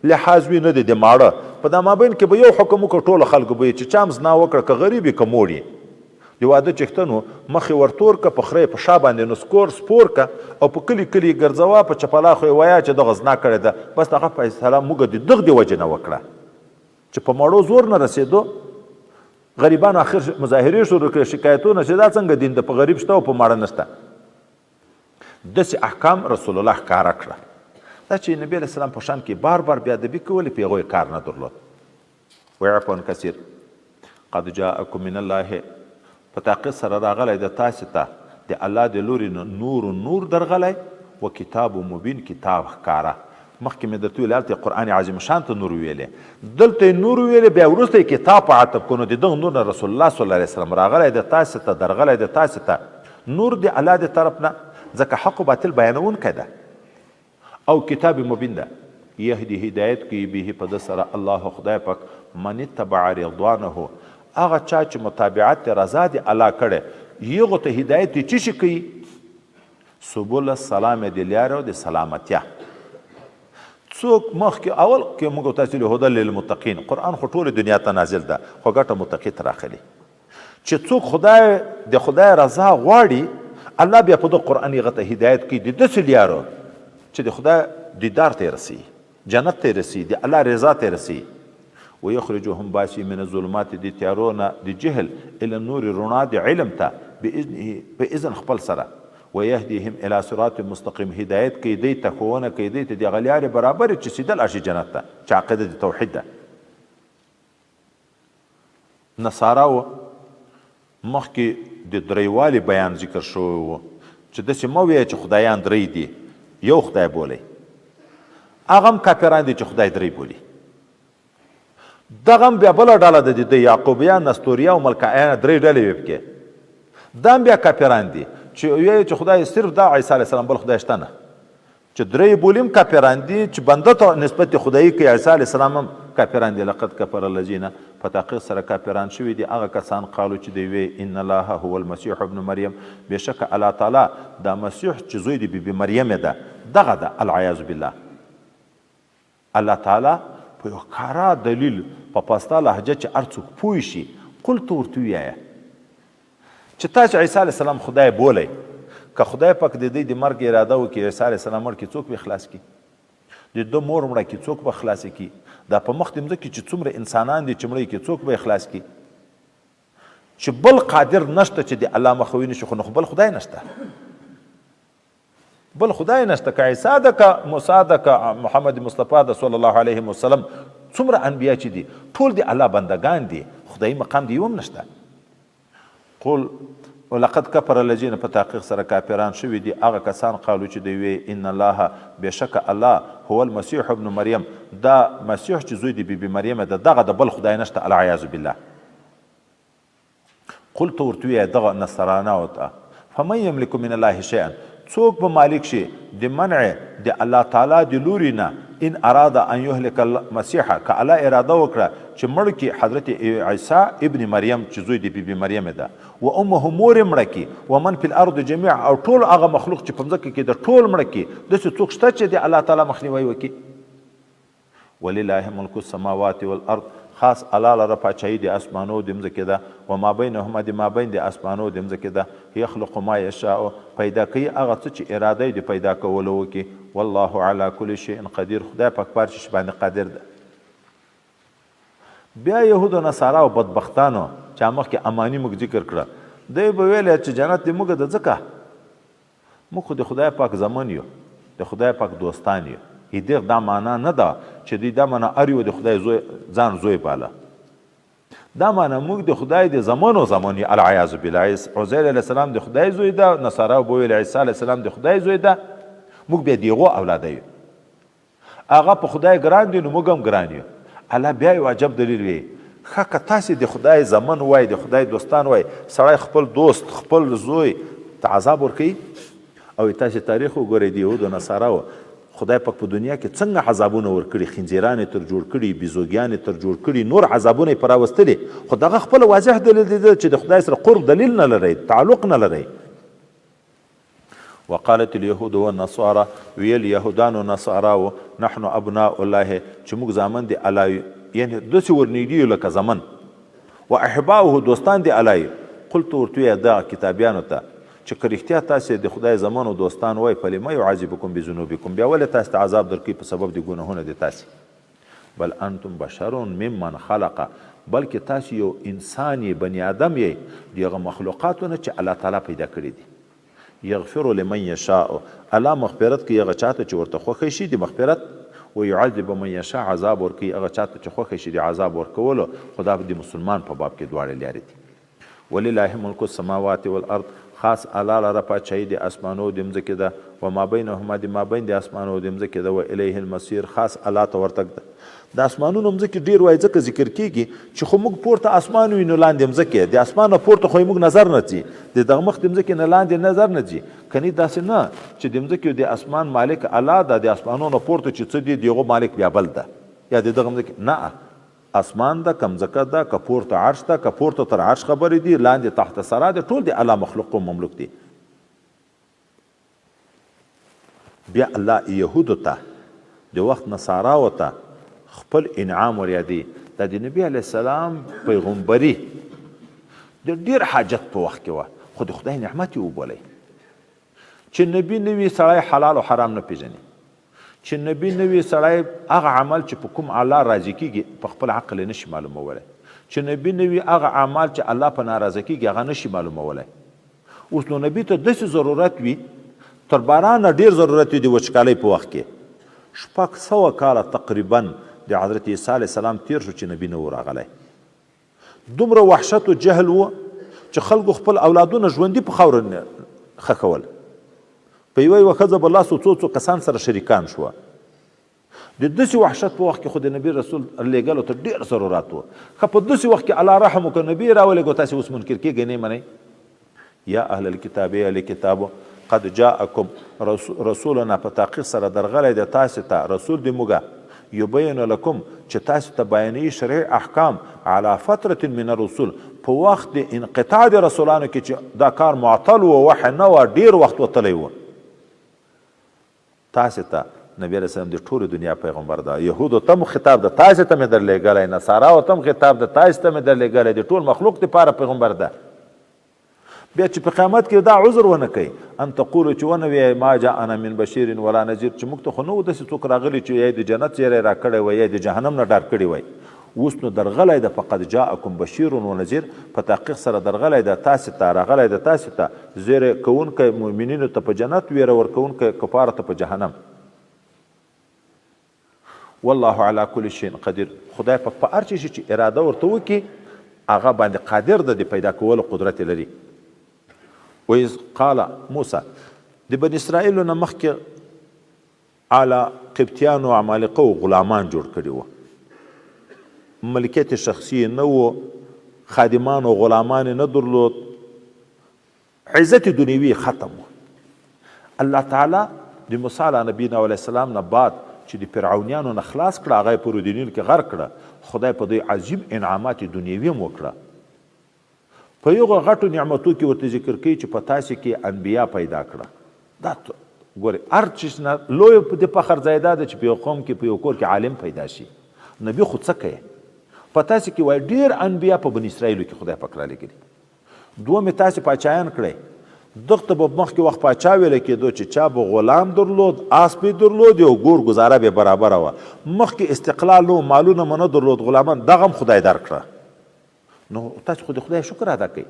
لحاظ وي نه دې د ماړه، په دا مابین کې به یو حکم وکړو ټولو خلکو به یې چې چا هم زنا وکړه که غریب وي که موړ وي د واده چښتن و، مخ یې ورتور که، په خره یې په شا باندې نسکور سپور که او په کلي کلي یې ګرځوه، په چپلاخو یې وایه چې دغه زنا کړې ده. بس دغه فیصله موږ د دغه د وجې نه وکړه چې په مړو زور نه رسېدو. غریبانو اخر مظاهرې شروع کړې، شکایتونه چې دا څنګه دین ده، په غریب شته او په ماړه نشته. داسې احکام رسول الله ښکاره کړه. دا چې نبی علیه السلام په شان کې بار بار بې ادبي کولې، په هغو یې کار نه درلود. وعفو کثیر قد جاءکم من الله، په تحقیق سره راغلی د تاسې ته د الله د لوري نه نور نور درغلی، و کتاب مبین کتاب ښکاره. مخکې مې درته ویل هلته قرآن عظیم شان ته نور ویلې، دلته یې نور ویلې، بیا وروسته یې کتاب په عطف کړو. نو د دغه نور نه رسول الله صلی الله علیه وسلم راغلی د تاسې ته درغلی د تاسې ته نور د الله د طرف نه، ځکه حق و باطل بیانوونکی ده او کتاب مبین ده. یهدي هدایت کوي به په ده سره الله خدای پاک من اتبع رضوانه هغه چا چې متابعت د رضا د الله کړی یغو ته هدایت د چی شي کوي؟ سبل السلام د لارې او د سلامتیا. څوک مخکې اول کې موږ تاسو له هدى للمتقین، قرآن خو ټول دنیا ته نازل ده خو ګټه متقی ته راخلي. چې څوک خدای د خدای رضا غواړي الله بیا په دغه قرآن هغه ته هدایت کوي د داسې لیارو چې د خدای دیدار ته یې رسوي، جنت ته یې رسوي، د الله رضا ته یې رسوي. ویخرجهم باسي من الظلمات د تیارو نه د جهل الی النور رڼا د علم ته باذنه په اذن خپل سره. ویهدیهم الی صراط مستقیم هدایت کوي دی ته، ښوونه کوي دی ته د هغه لیارې برابرې چې سیده لاړ شي جنت ته چې عقیده د توحید ده. نصاراو مخکې د دریوالي بیان ذکر شوی و چې داسې مه وایه چې خدایان درې دي، یو خدای بولئ. هغه هم کافران دي چې خدای درې بولي. دغه هم بیا بله ډله ده، د یعقوبیان، نستوریا او ملکایان درې ډلې وې پکې. دا هم بیا کافران دي چې وایي چې خدای صرف دا عیسی علیه السلام، بل خدای شته نه. چې درې بولي هم کافران دي، چې بنده ته نسبت خدایي کوي عیسی علیه السلام هم کافران دي. لقد کفر الذین، په تحقیق سره کافران شوي دي هغه کسان، قالو چې دوی وایي ان الله هو المسیح ابن مریم، بېشکه الله تعالی دا مسیح چې زوی د بي بي مریمې ده دغه ده، العیاذ بالله. الله تعالی په یو ښکاره دلیل په پسته لهجه چې هر څوک پوه شي، قل ته ورته ووایه چې تاسو عیسی علیه السلام خدای بولئ، که خدای پاک د دوی د مرګ اراده وکړي عیسی علیه السلام مړ کړي څوک به خلاص کړي؟ د ده مور مړه کړي څوک به خلاص کړي؟ دا په مخ د مځکې چې څومره انسانان دي چې مړه کړي څوک به خلاص کړي؟ چې بل قادر نشته چې د الله مخه ونیسي، خو نو خو بل خدای نشته، بل خدای نشته، که عیسی ده که موسی ده که محمد مصطفی ده صلی الله علیه وسلم، څومره انبیا چې دي ټول د الله بندگان دي، خدای مقام دی یو هم نشته. قل ولقد کفر الذین په تحقیق سره کافران شوي دي هغه کسان قالو چې دوی وی ان الله بېشکه الله هو المسیح ابن مریم دا مسیح چې زوی د بی بی مریم ده دغه د بل خدای نشته العیاذ بالله. قل ته ورته ووایه دغه نصراناو ته، فمن یملک من الله شیئا څوک به مالک شي د منع د الله تعالی د لوري نه ان اراد ان یهلک المسیح که الله اراده وکړه چې مړ کړي حضرت عیسی ابن مریم چې زوی د بي بي مریم ده و امه مور یې مړه کړي ومن فی الارض جمیعا او ټول هغه مخلوق چې په مځکه کې ده ټول مړه کړي داسې څوک شته چې د الله تعالی مخنیوی وکړي؟ ولله ملک السماوات والارض خاص الله لره پاچاهي د اسمانو او د مځکې ده، وما بینهما د مابین د اسمانو او د مځکې ده، یخلق ما یشاء پیدا کوي هغه څه چې اراده یې د پیدا کولو وکړي، والله علی کل شیء قدیر خدای پاک په هر څه شي باندې قادر ده. بیا یهودو نصارا او بدبختانو چې مخکې اماني موږ ذکر کړه دوی به ویل چې جنت دې موږ ده ځکه موږ خو د خدای پاک زمن یو، د خدای پاک دوستان یو. هیدغ دا معنا نه ده چې دوی دا معنا هر یو د خدای زوی ځان زوی باله. دا معنا موږ د خدای د زمنو زمن یو، العیاذ بالله. عزیر علیه السلام د خدای زوی ده، نصاراو به ویل عیسی علیه السلام د خدای زوی ده، موږ بیا د هغو اولاده یو. هغه په خدای ګران دی نو موږ هم ګران یو. الله بیا یو عجب دلیل وی، ښه که تاسې د خدای زمن وای، د خدای دوستان وای، سړی خپل دوست، خپل زوی ته عذاب ورکوي؟ او تاسې تاریخ وګورئ د یهودو نصاراو خدای پاک په دنیا کې څنګه عذابونه ورکړي، خنزیران یې تر جوړ کړي، بیزوګیان یې تر جوړ کړي، نور عذابونه یې پر راوستلي، خو دغه خپله واضح دلیل دی چې د خدای سره قرب دلیل نه لرئ، تعلق نه لرئ. وقالت اليهود والنصارى ویل یهودانو نصاراو نحن ابناء الله چې موږ زامن دی الله یو، یعنی داسې ورنږدې یو لکه زمن، و احباؤه دوستان دی الله یو. قلت ورته ووایه دغه کتابیانو ته چې که رښتیا تاسې د خدای زمن او دوستان وای فلم یعذبکم بذنوبکم بیا ولې تاسې ته عذاب درکوي په سبب د ګناهونو د تاسې؟ بل انتم بشر ممن خلق بلکې تاسو یو انسان یې، بني آدم یې، د هغه مخلوقاتو نه چې الله تعالی پیدا کړي دي. یغفر لمن یشاء الله مغفرت کوي هغه چاته چې ورته خوښه شي د مغفرت، ویعذب من یشاء عذاب ورکوي هغه چاته چې خوښه شي د عذاب ورکولو، خو دا د مسلمان په باب کې دواړې لارې دي. ولله ملک السماوات والارض خاص الله لره پاچاهي د اسمانو او د مځکې ده، وما بینهما د مابین د اسمانو او د مځکې ده، والیه المصیر خاص الله ته ورتګ ده. د اسمانونو مځکې ډېر وایي ځکه ذکر کېږي چې خو موږ پورته اسمان وینو لاندې مځکې، د اسمان نه پورته خو یې موږ نظر نه ځي، د دغه مخ د مځکې نه لاندې نظر نه ځي، کني داسې نه چې د مځکې او د اسمان مالک الله ده، د اسمانو نه پورته چې څه دي د هغو مالک بیا بل ده یا د دغه مځکې نه. اسمان ده که مځکه ده که پورته عرش ده که پورته تر عرش خبرې دي لاندې تحت ثرا ده ټول د الله مخلوق او مملوک دي. بیا الله یهودو ته د وخت نصاراو ته خپل انعام وریادي دا د نبی علیه السلام پیغمبري د ډیر حاجت په وخت کې وه خو د خدای نعمت یې وبولی چې نبی نه وي سړی حلال او حرام نه پیژني چې نبی نه وي سړی هغه عمل چې په کوم الله راضي کیږي په خپل عقل یې نشي معلومولی، چې نبی نه وي هغه اعمال چې الله په ناراضه کیږي هغه نشي معلومولی. اوس نو نبی ته داسې ضرورت وي تر باران نه ډیر ضرورت وي د وچکالۍ په وخت کې 600 کاله تقریبا د حضرت عیسی علیه السلام تیر شو چې نبی نه و راغلی. دومره وحشت او جهل و چې خلکو خپل اولادونه ژوندي په خاوره خښول. په یوه یوه ښځه به لاس او څو څو کسان سره شریکان شوه. د داسې وحشت په وخت کې خو د نبي رسول لېږلو ته ډېر ضرورت و. ښه په داسې وخت کې الله رحم وکړ، نبي یې راولېږه، تاسې اوس منکر کېږئ، نه یې منئ؟ یا اهل الکتاب ای اهل کتابو قد جاءکم رسولنا په تحقیق سره درغلی دی تاسې ته رسول دی موږه یبین لکم چې تاسې ته بیانوي شرعي احکام علی فترة من الرسل په وخت د انقطاع د رسولانو کې چې دا کار معطل و وحی نه وه ډیر وخت وتلی و. تاسې ته نبی علیه السلام د ټولې دنیا پیغمبر ده، یهودو ته هم خطاب ده تاسې ته مې درلېږلی، نصاراو ته هم خطاب ده تاسې ته مې درلېږلی، د ټول مخلوق دپاره پیغمبر ده. بیا چې په قیامت کې دا عذر ونه کوي ان تقولو چې ونه وایي ما جاءنا من بشیر ولا نذیر چې موږ ته خو نه و داسې څوک راغلي چې یا د جنت زیری راکړی وای یا د جهنم نه ډار کړی وای. اوس نو درغلی ده فقد جاءکم بشیر و نذیر په تحقیق سره درغلی ده تاسې ته راغلی ده تاسې ته زیری کوونکی مؤمنینو ته په جنت ویره ورکوونکی کفارو ته په جهنم. والله علی کل شیء قدیر خدای پاک په هر څه شي چې اراده ورته وکړي هغه باندې قادر ده د پیدا کولو قدرت یې لري. وإذ قال موسی، د بني اسرائیلو نه مخکې اعلی قبطیانو عمالقه او غلامان جوړ کړي وو، ملکیت شخصي نه وو، خادمان او غلامان نه درلود، عزت دنیوي ختم وو. الله تعالی د موسی علی نبینا علیه السلام نه بعد چې د فرعونیانو نه خلاص کړه، هغه یې په رود نیل کې غرق کړه، خدای په دوی عظیم انعامات دنیوي هم وکړه. په هغو غټو نعمتو کې ورته ذکر کوي چې په تاسې کې انبیا پیدا کړه. دا ګورئ هر چیز نه لوی د فخر ځای دا ده چې په یو قوم کې په یو کور کې عالم پیدا شي. نبي خو څه کوي؟ په تاسې کې وایي ډېر انبیا په بني اسرائیلو کې خدای پاک رالیږلي. دوه مې تاسې پاچایان کړئ. دغه به مخکې وخت پاچا ویل کېدو چې چا به غلام درلود، آس به درلود، یو ګور ګزاره به برابره وه. مخکې استقلال نو مالونه مو نه درلود، غلامان دغه هم خدای درکړه. نو تاسو خو د خدای شکر ادا کړئ.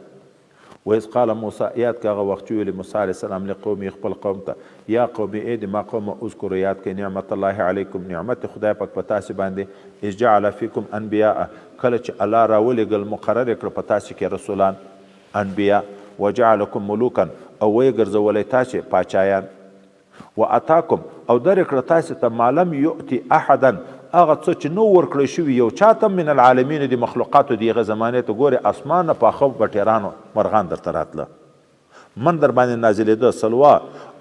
وإذ قال موسی، یاد که هغه وخت چې ویلي موسی علیه السلام لقومه خپل قوم ته، یا قوم ای د ما قومه اذکروا یاد کړئ نعمت الله علیکم نعمت خدای پاک په تاسې باندې، اذ جعل فیکم انبیاء کله چې الله راولېږل مقرر یې کړه په تاسې کې رسولان، انبیاء، وجعلکم ملوکا او ویې ګرځولی تاسې پاچایان. واتاکم او درې کړه تاسې ته ما لم یؤت احدا هغه څه چې نه وو ورکړی شوي یو چا ته من العالمین د مخلوقاتو د هغې زمانې ته ګورې اسمان نه پاخه بټیرانو مرغان درته راتله من در باندې نازلېده سلوا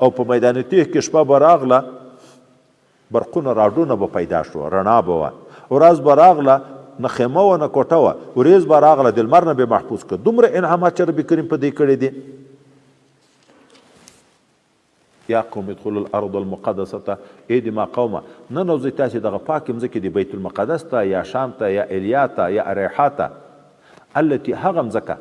او په میدان تیه کې شپه به راغله برقونه راډونه به پیدا شو رڼا به وه ورځ به راغله نه خیمه وه نه کوټه وه ورېځ به راغله د لمر نه به محفوظ کړ دومره انعامات چې رب کریم په دې کړي دي. یا قوم ادخلوا الارض المقدسة، ای د ما قومه! ننوځئ تاسې دغه پاکې مځکې د بیت المقدس ته، یا شام ته، یا ایلیا ته، یا اریحا ته، التي هغه مځکه،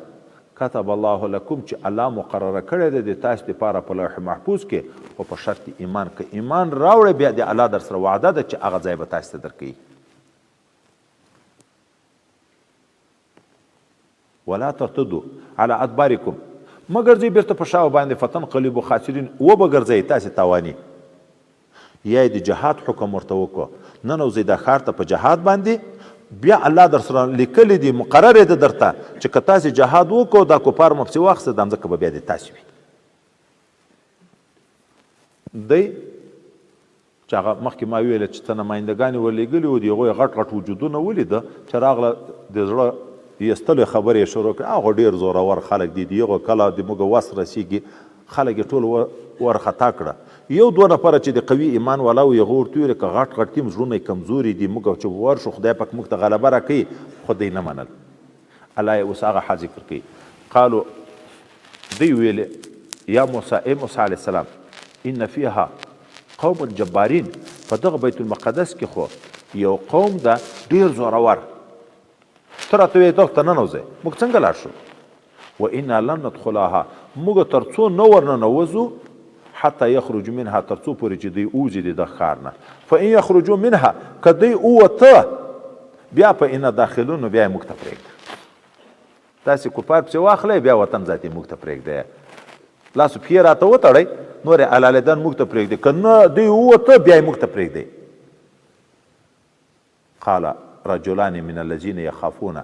کتب الله لکم چې الله مقرره کړې ده د تاسې دپاره په لوح محفوظ کې، خو په شرط ایمان، که ایمان راوړئ بیا د الله درسره وعده ده چې هغه ځای به تاسې ته درکوي. ولا ترتدو علی ادبارکم مه ګرځئ بیرته په شاو باندې فتنقلبو خاسرین وبه ګرځئ تاسې تاواني. یا یې د جهاد حکم ورته وکړو ننوځئ دا ښار ته په جهاد باندې بیا الله درسره لیکلي دي مقرر یې ده درته چې که تاسې جهاد وکړو دا کفار مو پسې واخیسته دا مځکه به بیا د تاسې وي. دی چې هغه مخکې ما ویل چې څه نمایندګان یې ورلېږلي وو، د هغو یې غټ غټ وجودونه ولیده، چې راغله د زړه ایستلو خبرې یې شروع کړې، هغه ډېر زورور خلک دي، د هغو کله د موږ وس رسېږي، خلک یې ټول ورخطا کړه. یو دوه نفره چې د قوي ایمان والا وو، هغو ورته وویل، که غټ غټ دي هم زړونه یې کمزوري دي، موږ چې ورشو خدای پاک موږ ته غلبه راکوي، خو دوی نه منل. الله یې اوس هغه حال ذکر کوي. قالو، دوی ویل، یا موسی، ای موسی علیه السلام، ان فیها قوما جبارین، په دغه بیت المقدس کې خو یو قوم ده ډیر زورور، ته راته وایې دغه ته ننوځئ، موږ څنګه لاړ شو؟ و انا لن ندخلها، موږ تر څو نه ورننوځو حتی یخرجوا منها، تر څو پورې چې دوی ووځي د دغه ښار نه، فان یخرجوا منها، که دوی ووته بیا په انا داخلون، نو بیا یې موږ ته پرېږده. تاسې کفار پسې واخلئ بیا وطن ذاتي موږ ته پرېږدئ، لاس و پښې راته وتړئ، نور یې حلالېدن موږ ته پرېږدئ، که نه دوی ووته بیا یې موږ ته پرېږدئ. قال رجلان من الذین یخافون،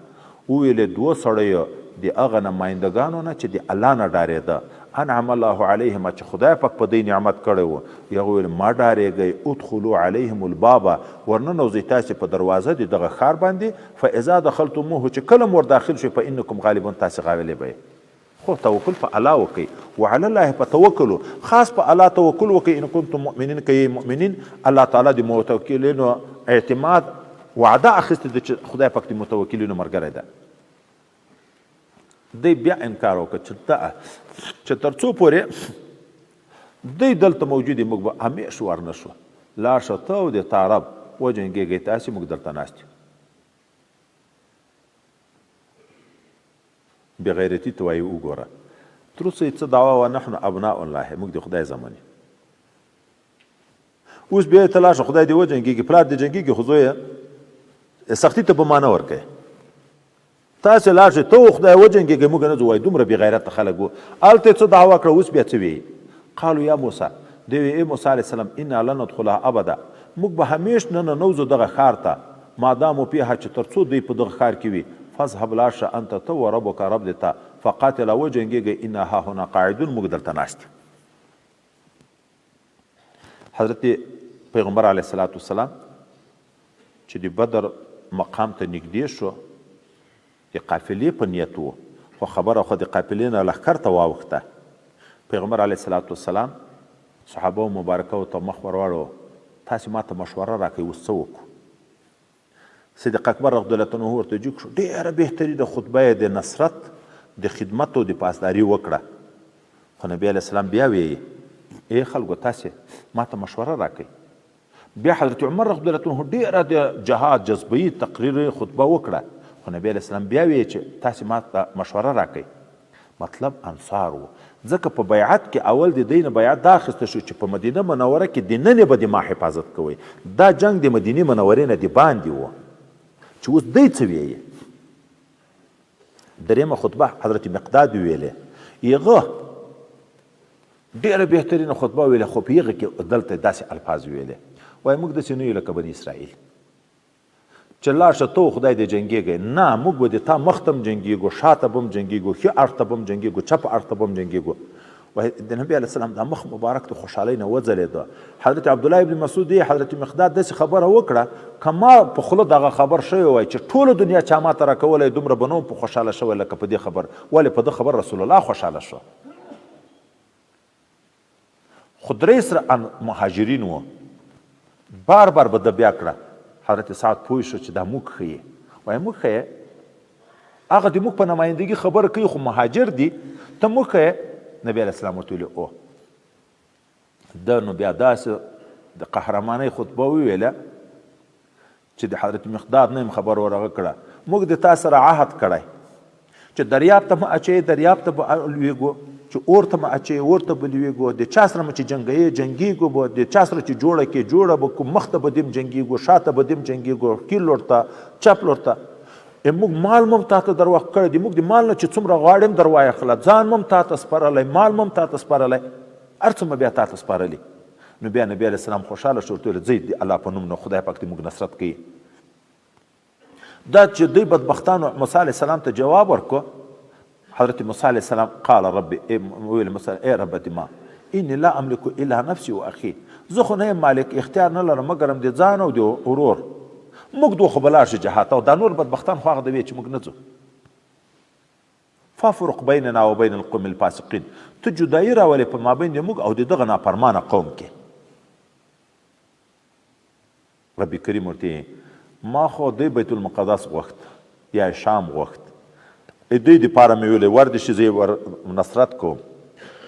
وویلې دوو سړیو د هغه نمایندګانو نه چې د الله نه ډارېده، انعم الله علیهما چې خدای پاک په دوی نعمت کړی و، هغوی وویل مه ډارېږئ، ادخلوا علیهم الباب، ورننوځئ تاسې په دروازه د دغه ښار باندې، فاذا دخلتموه چې کله مو ورداخل شئ فانکم غالبون تاسې غالب یئ. خو توکل په الله وکړئ، وعلی الله فتوکلوا خاص په الله توکل وکړئ، ان کنتم مؤمنین که یئ مؤمنین، الله تعالی د متوکلینو اعتماد وعده اخیستې ده چې خدای پاک د متوکلینو ملګری ده. دی بیا انکار وکړ چې چې تر څو پورې دی دلته موجود موږ به همیش ورنه شو، لاړ شه ته او د تا رب وجنګېږئ تاسې موږ دلته ناست یو. بې غیرتي ته وایي وګوره تر اوسه یې څه دعوا وه نحن ابناء الله موږ د خدای زامن یو. اوس بیا ته لاړ شه خدای دې وجنګېږي پلار دې جنګېږي خو زوی سختی ته په معنی ورکوي تاسې لاړ شئ ته خدای وجنګېږئ موږ نه ځو وایي دومره بې غیرته خلک وو هلته یې څه دعوا کړه اوس بیا څه وایي قالو یا موسی دی وی ای موسی علیه السلام انا لن ندخلها ابدا موږ به همیش نه ننوځو دغه ښار ته مادامو فیها چې تر څو دوی په دغه ښار کې وي فاذهب لاړ شه انت ته وربک رب دې ته فقاتلا وجنګېږئ انا هاهنا قاعدون موږ دلته ناست یو. حضرت پیغمبر علیه الصلاة والسلام چې د بدر مقام ته نږدې شو د قافلې په نیت وو خو خبره خو د قافلې نه لښکر ته واوښته. پیغمبر علیه الصلوة والسلام صحابه مبارکو ته مخ ورواړو، تاسې ماته مشوره راکړئ اوس څه وکړو؟ صدیق اکبر رضی الله عنه ورته جګ شو، ډېره بهترینه خطبه یې د نصرت د خدمت او د پاسداري وکړه، خو نبي علیه السلام بیا ویې، ای خلکو تاسې ماته مشوره راکړئ. بیا حضرت عمر رضی الله عنه ډیره د جهاد جذبهیي تقریر خطبه وکړه، خو نبی علیه السلام بیا ویې چې تاسې ما ته مشوره راکړئ. مطلب انصار وو، ځکه په بیعت کې اول د دوی نه بیعت دا اخیستل شو چې په مدینه منوره کې دننې به د ما حفاظت کوئ، دا جنګ د مدینې منورې نه د باندې وو چې اوس دی څه ویې. دریمه خطبه حضرت مقداد ویلې، هغه ډېره بهترینه خطبه ویله، خو په هغه کې دلته داسې الفاظ ویلې، وایي موږ داسې نه یو لکه بني اسرائیل چې لاړ شه ته خدای دې جنګېږی، نه، موږ به د تا مخ ته هم جنګېږو، شاته به هم جنګېږو، ښي اړخ ته به هم جنګېږو، چپ اړخ ته به هم جنګېږو. وایي د نبي علیه السلام دا مخ مبارک د خوشحالۍ نه وځلېده. حضرت عبدالله ابن مسعود یې حضرت مقداد داسې خبره وکړه، که ما په خوله دغه خبر شوی وای چې ټوله دنیا چا ماته راکولی دومره به نه وم په خوشحاله شوی لکه په دې خبر، ولې په ده خبر رسول الله خوشحاله شو. خو 300 ان مهاجرین وو، بار بار به ده بیا کړه. حضرت سعد پوه شو چې دا موږ ښه یې، وایي موږ ښه یې، هغه د موږ په نمایندګي خبره کوي خو مهاجر دي، ته موږ ښه یې. نبی علیه السلام ورته ویلي او ده نو بیا داسې د قهرمانۍ خطبه وویله چې د حضرت مقداد نه هم خبر ورغه کړه، موږ د تا سره عهد کړی چې دریاب ته مو اچوې دریاب ته به لوېږو، چې اور ته مو اچوې اور ته به لوېږو، د چا سره مو چې جنګوې جنګېږو به، د چا سره چې جوړه کې جوړه به کوو، مخ ته به دیم جنګېږو، شاته به دیم جنګېږو، ښي لور ته چپ لور ته. موږ مال مو هم تا ته در وقف کړی دی، موږ د مال نه چې څومره غواړې هم در وایخله، ځان مو هم تا ته سپارلی، مال مو هم تا ته سپارلی، هر څه مو بیا تا ته سپارلي. نو بیا نبی علیه السلام خوشحاله شو، ورته ویل ځئ د الله په نوم نو خدای پاک دې موږ نصرت کوي. دا چې دوی بدبختانو موسی علیه السلام ته جواب ورکړو، حضرت موسی علیه السلام قال رب ویل موسی ای رب دې ما انی لا املک الا نفسي و اخي، زه خو نه یم مالک، اختیار نه لرم مګرم د ځان او د ورور، موږ دوه خو به لاړ شو جهاد ته، او دا نور بدبختان خو هغه د وی چې موږ نه ځو. فافرق بیننا و بین القوم الفاسقین، ته جدایي راولې په مابین د موږ او د دغه نافرمانه قوم کې. رب کریم ورته ما خو دی بیت المقدس غوښت یا شام غوښت، دوی د پاره مې ویلې ور دې شي زه یې ور نصرت کوم،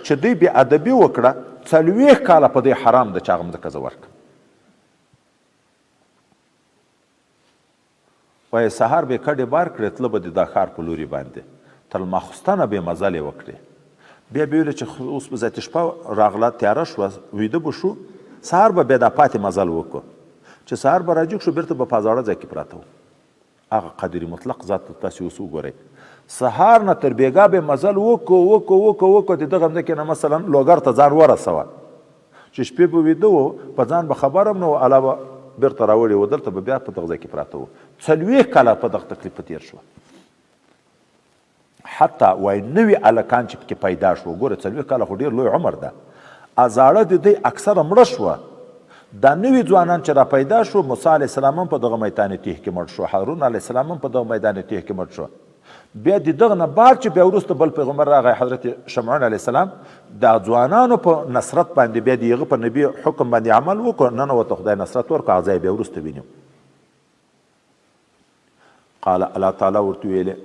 چې دوی بې ادبي وکړه 40 کاله په دوی حرام ده چې هغه مځکه زه ورکړم. وایې سهار به یې کډې بار کړې، تله به د دا ښار په لوري باندې تر ماخوستنه به یې مزلې وکړې، بیا به یې ویل چې اوس به ذاتي شپه راغله، تیاره شوه، ویده به شو، سهار به بیا دا پاتې مزل وکړو، چې سهار به راجګ شو بیرته به په زاړه ځای کې پراته وو. هغه قادر مطلق ذات ته تاسې اوس وګورئ، سهار نه تر بیګا به مزل وکړو وکړو وکړو وکړو، د دغه ځمکې نه مثلا لوګر ته ځان ورسوه، چې شپې به ویده وو، په ځان به خبر هم نه وو، الله به بیرته راوړي وو، دلته به بیا په دغه ځای کې پراته وو. 40 کاله په دغه تکلیف په تېر شوه، حتی وای نوي هلکان چې پکې پیدا شو، ګوره 40 کاله خو ډېر لوی عمر ده، ازاړه د دوی اکثره مړه شوه، دا نوي ځوانان چې را پیدا شو، موسی علیه السلام هم په دغه میدان تیه کې مړ شو، هارون علیه السلام هم په دغه میدان تیه کې مړ شو. بیا د دغه نه بعد چې بیا وروسته بل پیغمبر راغی حضرت شمعون علیه السلام، دا ځوانانو په نصرت باندې بیا د هغه په نبي حکم باندې عمل وکړ، ننوته خدای نصرت ورکړ، هغه ځای بیا وروسته وینو. قال الله تعالی ورته ویلې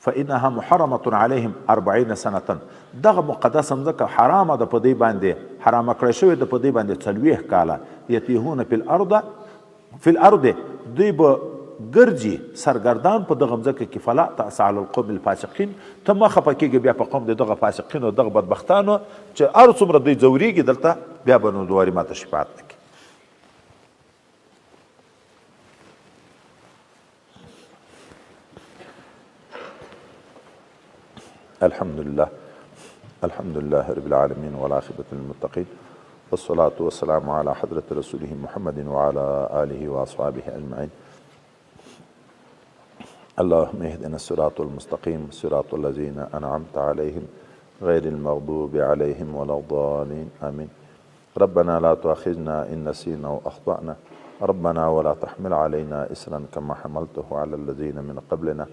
فإنها محرمة عليهم 40 سنة، دغه مقدسه مځکه حرامه ده په دوی باندې، حرامه کړی شوې ده په دوی باندې 40 کاله، یتیهون فی الارض فی الارض، دوی به ګرځي سرګردان په دغه مځکه کې، فلا تأس علی القوم الفاسقین، ته مه خفه کېږې بیا په قوم د دغه فاسقینو دغه بدبختانو چې هر څومره دوی ځورېږي دلته بیا به نو دواري ماته شفاعت نه کوي. الحمد لله، الحمد لله رب العالمين والعاقبة للمتقين والصلاة والسلام على حضرة رسوله محمد وعلى آله وأصحابه أجمعين. اللهم اهدنا الصراط المستقيم صراط الذين أنعمت عليهم غير المغضوب عليهم ولا الضالين آمين. ربنا لا تؤاخذنا إن نسينا أو أخطأنا، ربنا ولا تحمل علينا إسرا كما حملته على الذين من قبلنا،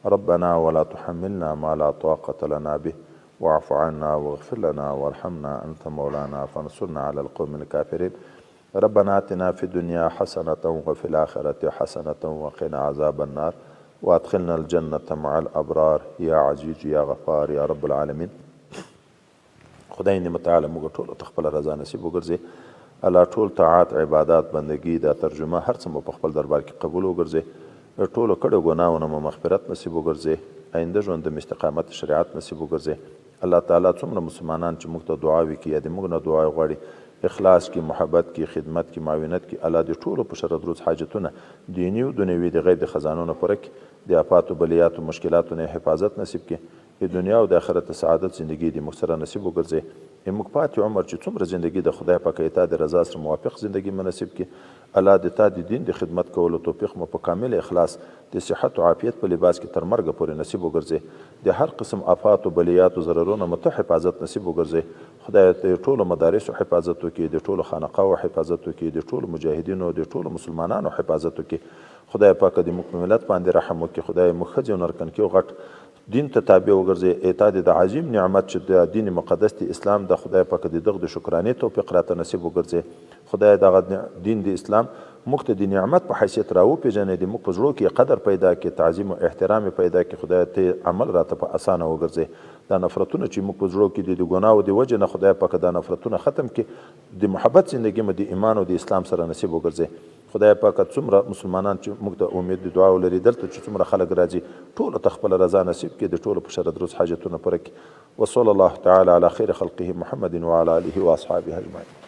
ربنا ولا تحملنا ما لا طاقة لنا به، واعف عنا واغفر لنا وارحمنا أنت مولانا فانصرنا على القوم الكافرين. ربنا آتنا في الدنيا حسنة وفي الآخرة حسنة وقنا عذاب النار وادخلنا الجنة مع الأبرار يا عزيز يا غفار يا رب العالمين. خدای دې متعال موږ ټولو ته خپله رضا نصیب وګرځي. الله ټول طاعات، عبادات، بندګي، دا ترجمه هر څه مو په خپل دربار کې قبول وګرځي. ټولو کړو ګناهونو مو مغفرت نصیب وګرځي. آینده ژوند د استقامت شریعت نصیب وګرځي. الله تعالی څومره مسلمانان چې موږ ته دعا وکړي یا د موږ نه دعا غواړي، اخلاص کې، محبت کې، خدمت کې، معاونت کې، الله دې ټولو په شرط روز حاجتونه دیني او دنیوي د غیب د خزانو نه پوره کړي، د آفاتو، بلیاتو، مشکلاتو نه حفاظت نصیب کړي، د دنیا او د آخرت سعادت زندگی دې موږ سره نصیب وګرځي. موږ پاتې عمر چې څومره زندگی د خدای پاک ایتا د رضا سره موافق زندگی مو نصیب کړي. الله د تا د دین د خدمت کولو توفیق مو په کامل اخلاص د صحت او عافیت په لباس کې تر مرګه پورې نصیب وګرځي. د هر قسم آفاتو، بلیاتو، ضررونو مو ته حفاظت نصیب وګرځي. خدای د ټولو مدارسو حفاظت وکړي، د ټولو خانقاو حفاظت وکړي، د ټولو مجاهدینو، د ټولو مسلمانانو حفاظت وکړي. خدای پاک دې موږ په ملت باندې رحم وکړي. خدای موږ ښځې او نرکنکي او غټ دین ته تابع وګرځي. ایتا دې د عظیم نعمت چې د دین مقدس د اسلام د خدای پاک دې دغه د شکرانې توفیق راته نصیب وګرځي. خدای دغه دین د اسلام موږ ته د نعمت په حیثیت راوپېژنې، د موږ په زړو کې قدر پیدا کړي، تعظیم او احترام پیدا کړي. خدای ته عمل راته په اسانه وګرځي. دا نفرتونه چې موږ په زړو کې دي د ګناو د وجې نه خدای پاک دا نفرتونه ختم کړي. د محبت زندګي مو د ایمان او د اسلام سره نصیب وګرځي. خدای پاک څومره مسلمانان چې موږ ته امید د دعا ولري، دلته چې څومره خلک راځي ټولو ته خپله رضا نصیب کړي، د ټولو په شر دروز حاجتونه پوره کړي. وصلی الله تعالی علی خیر خلقه محمد وعلى آله واصحابه اجمعین.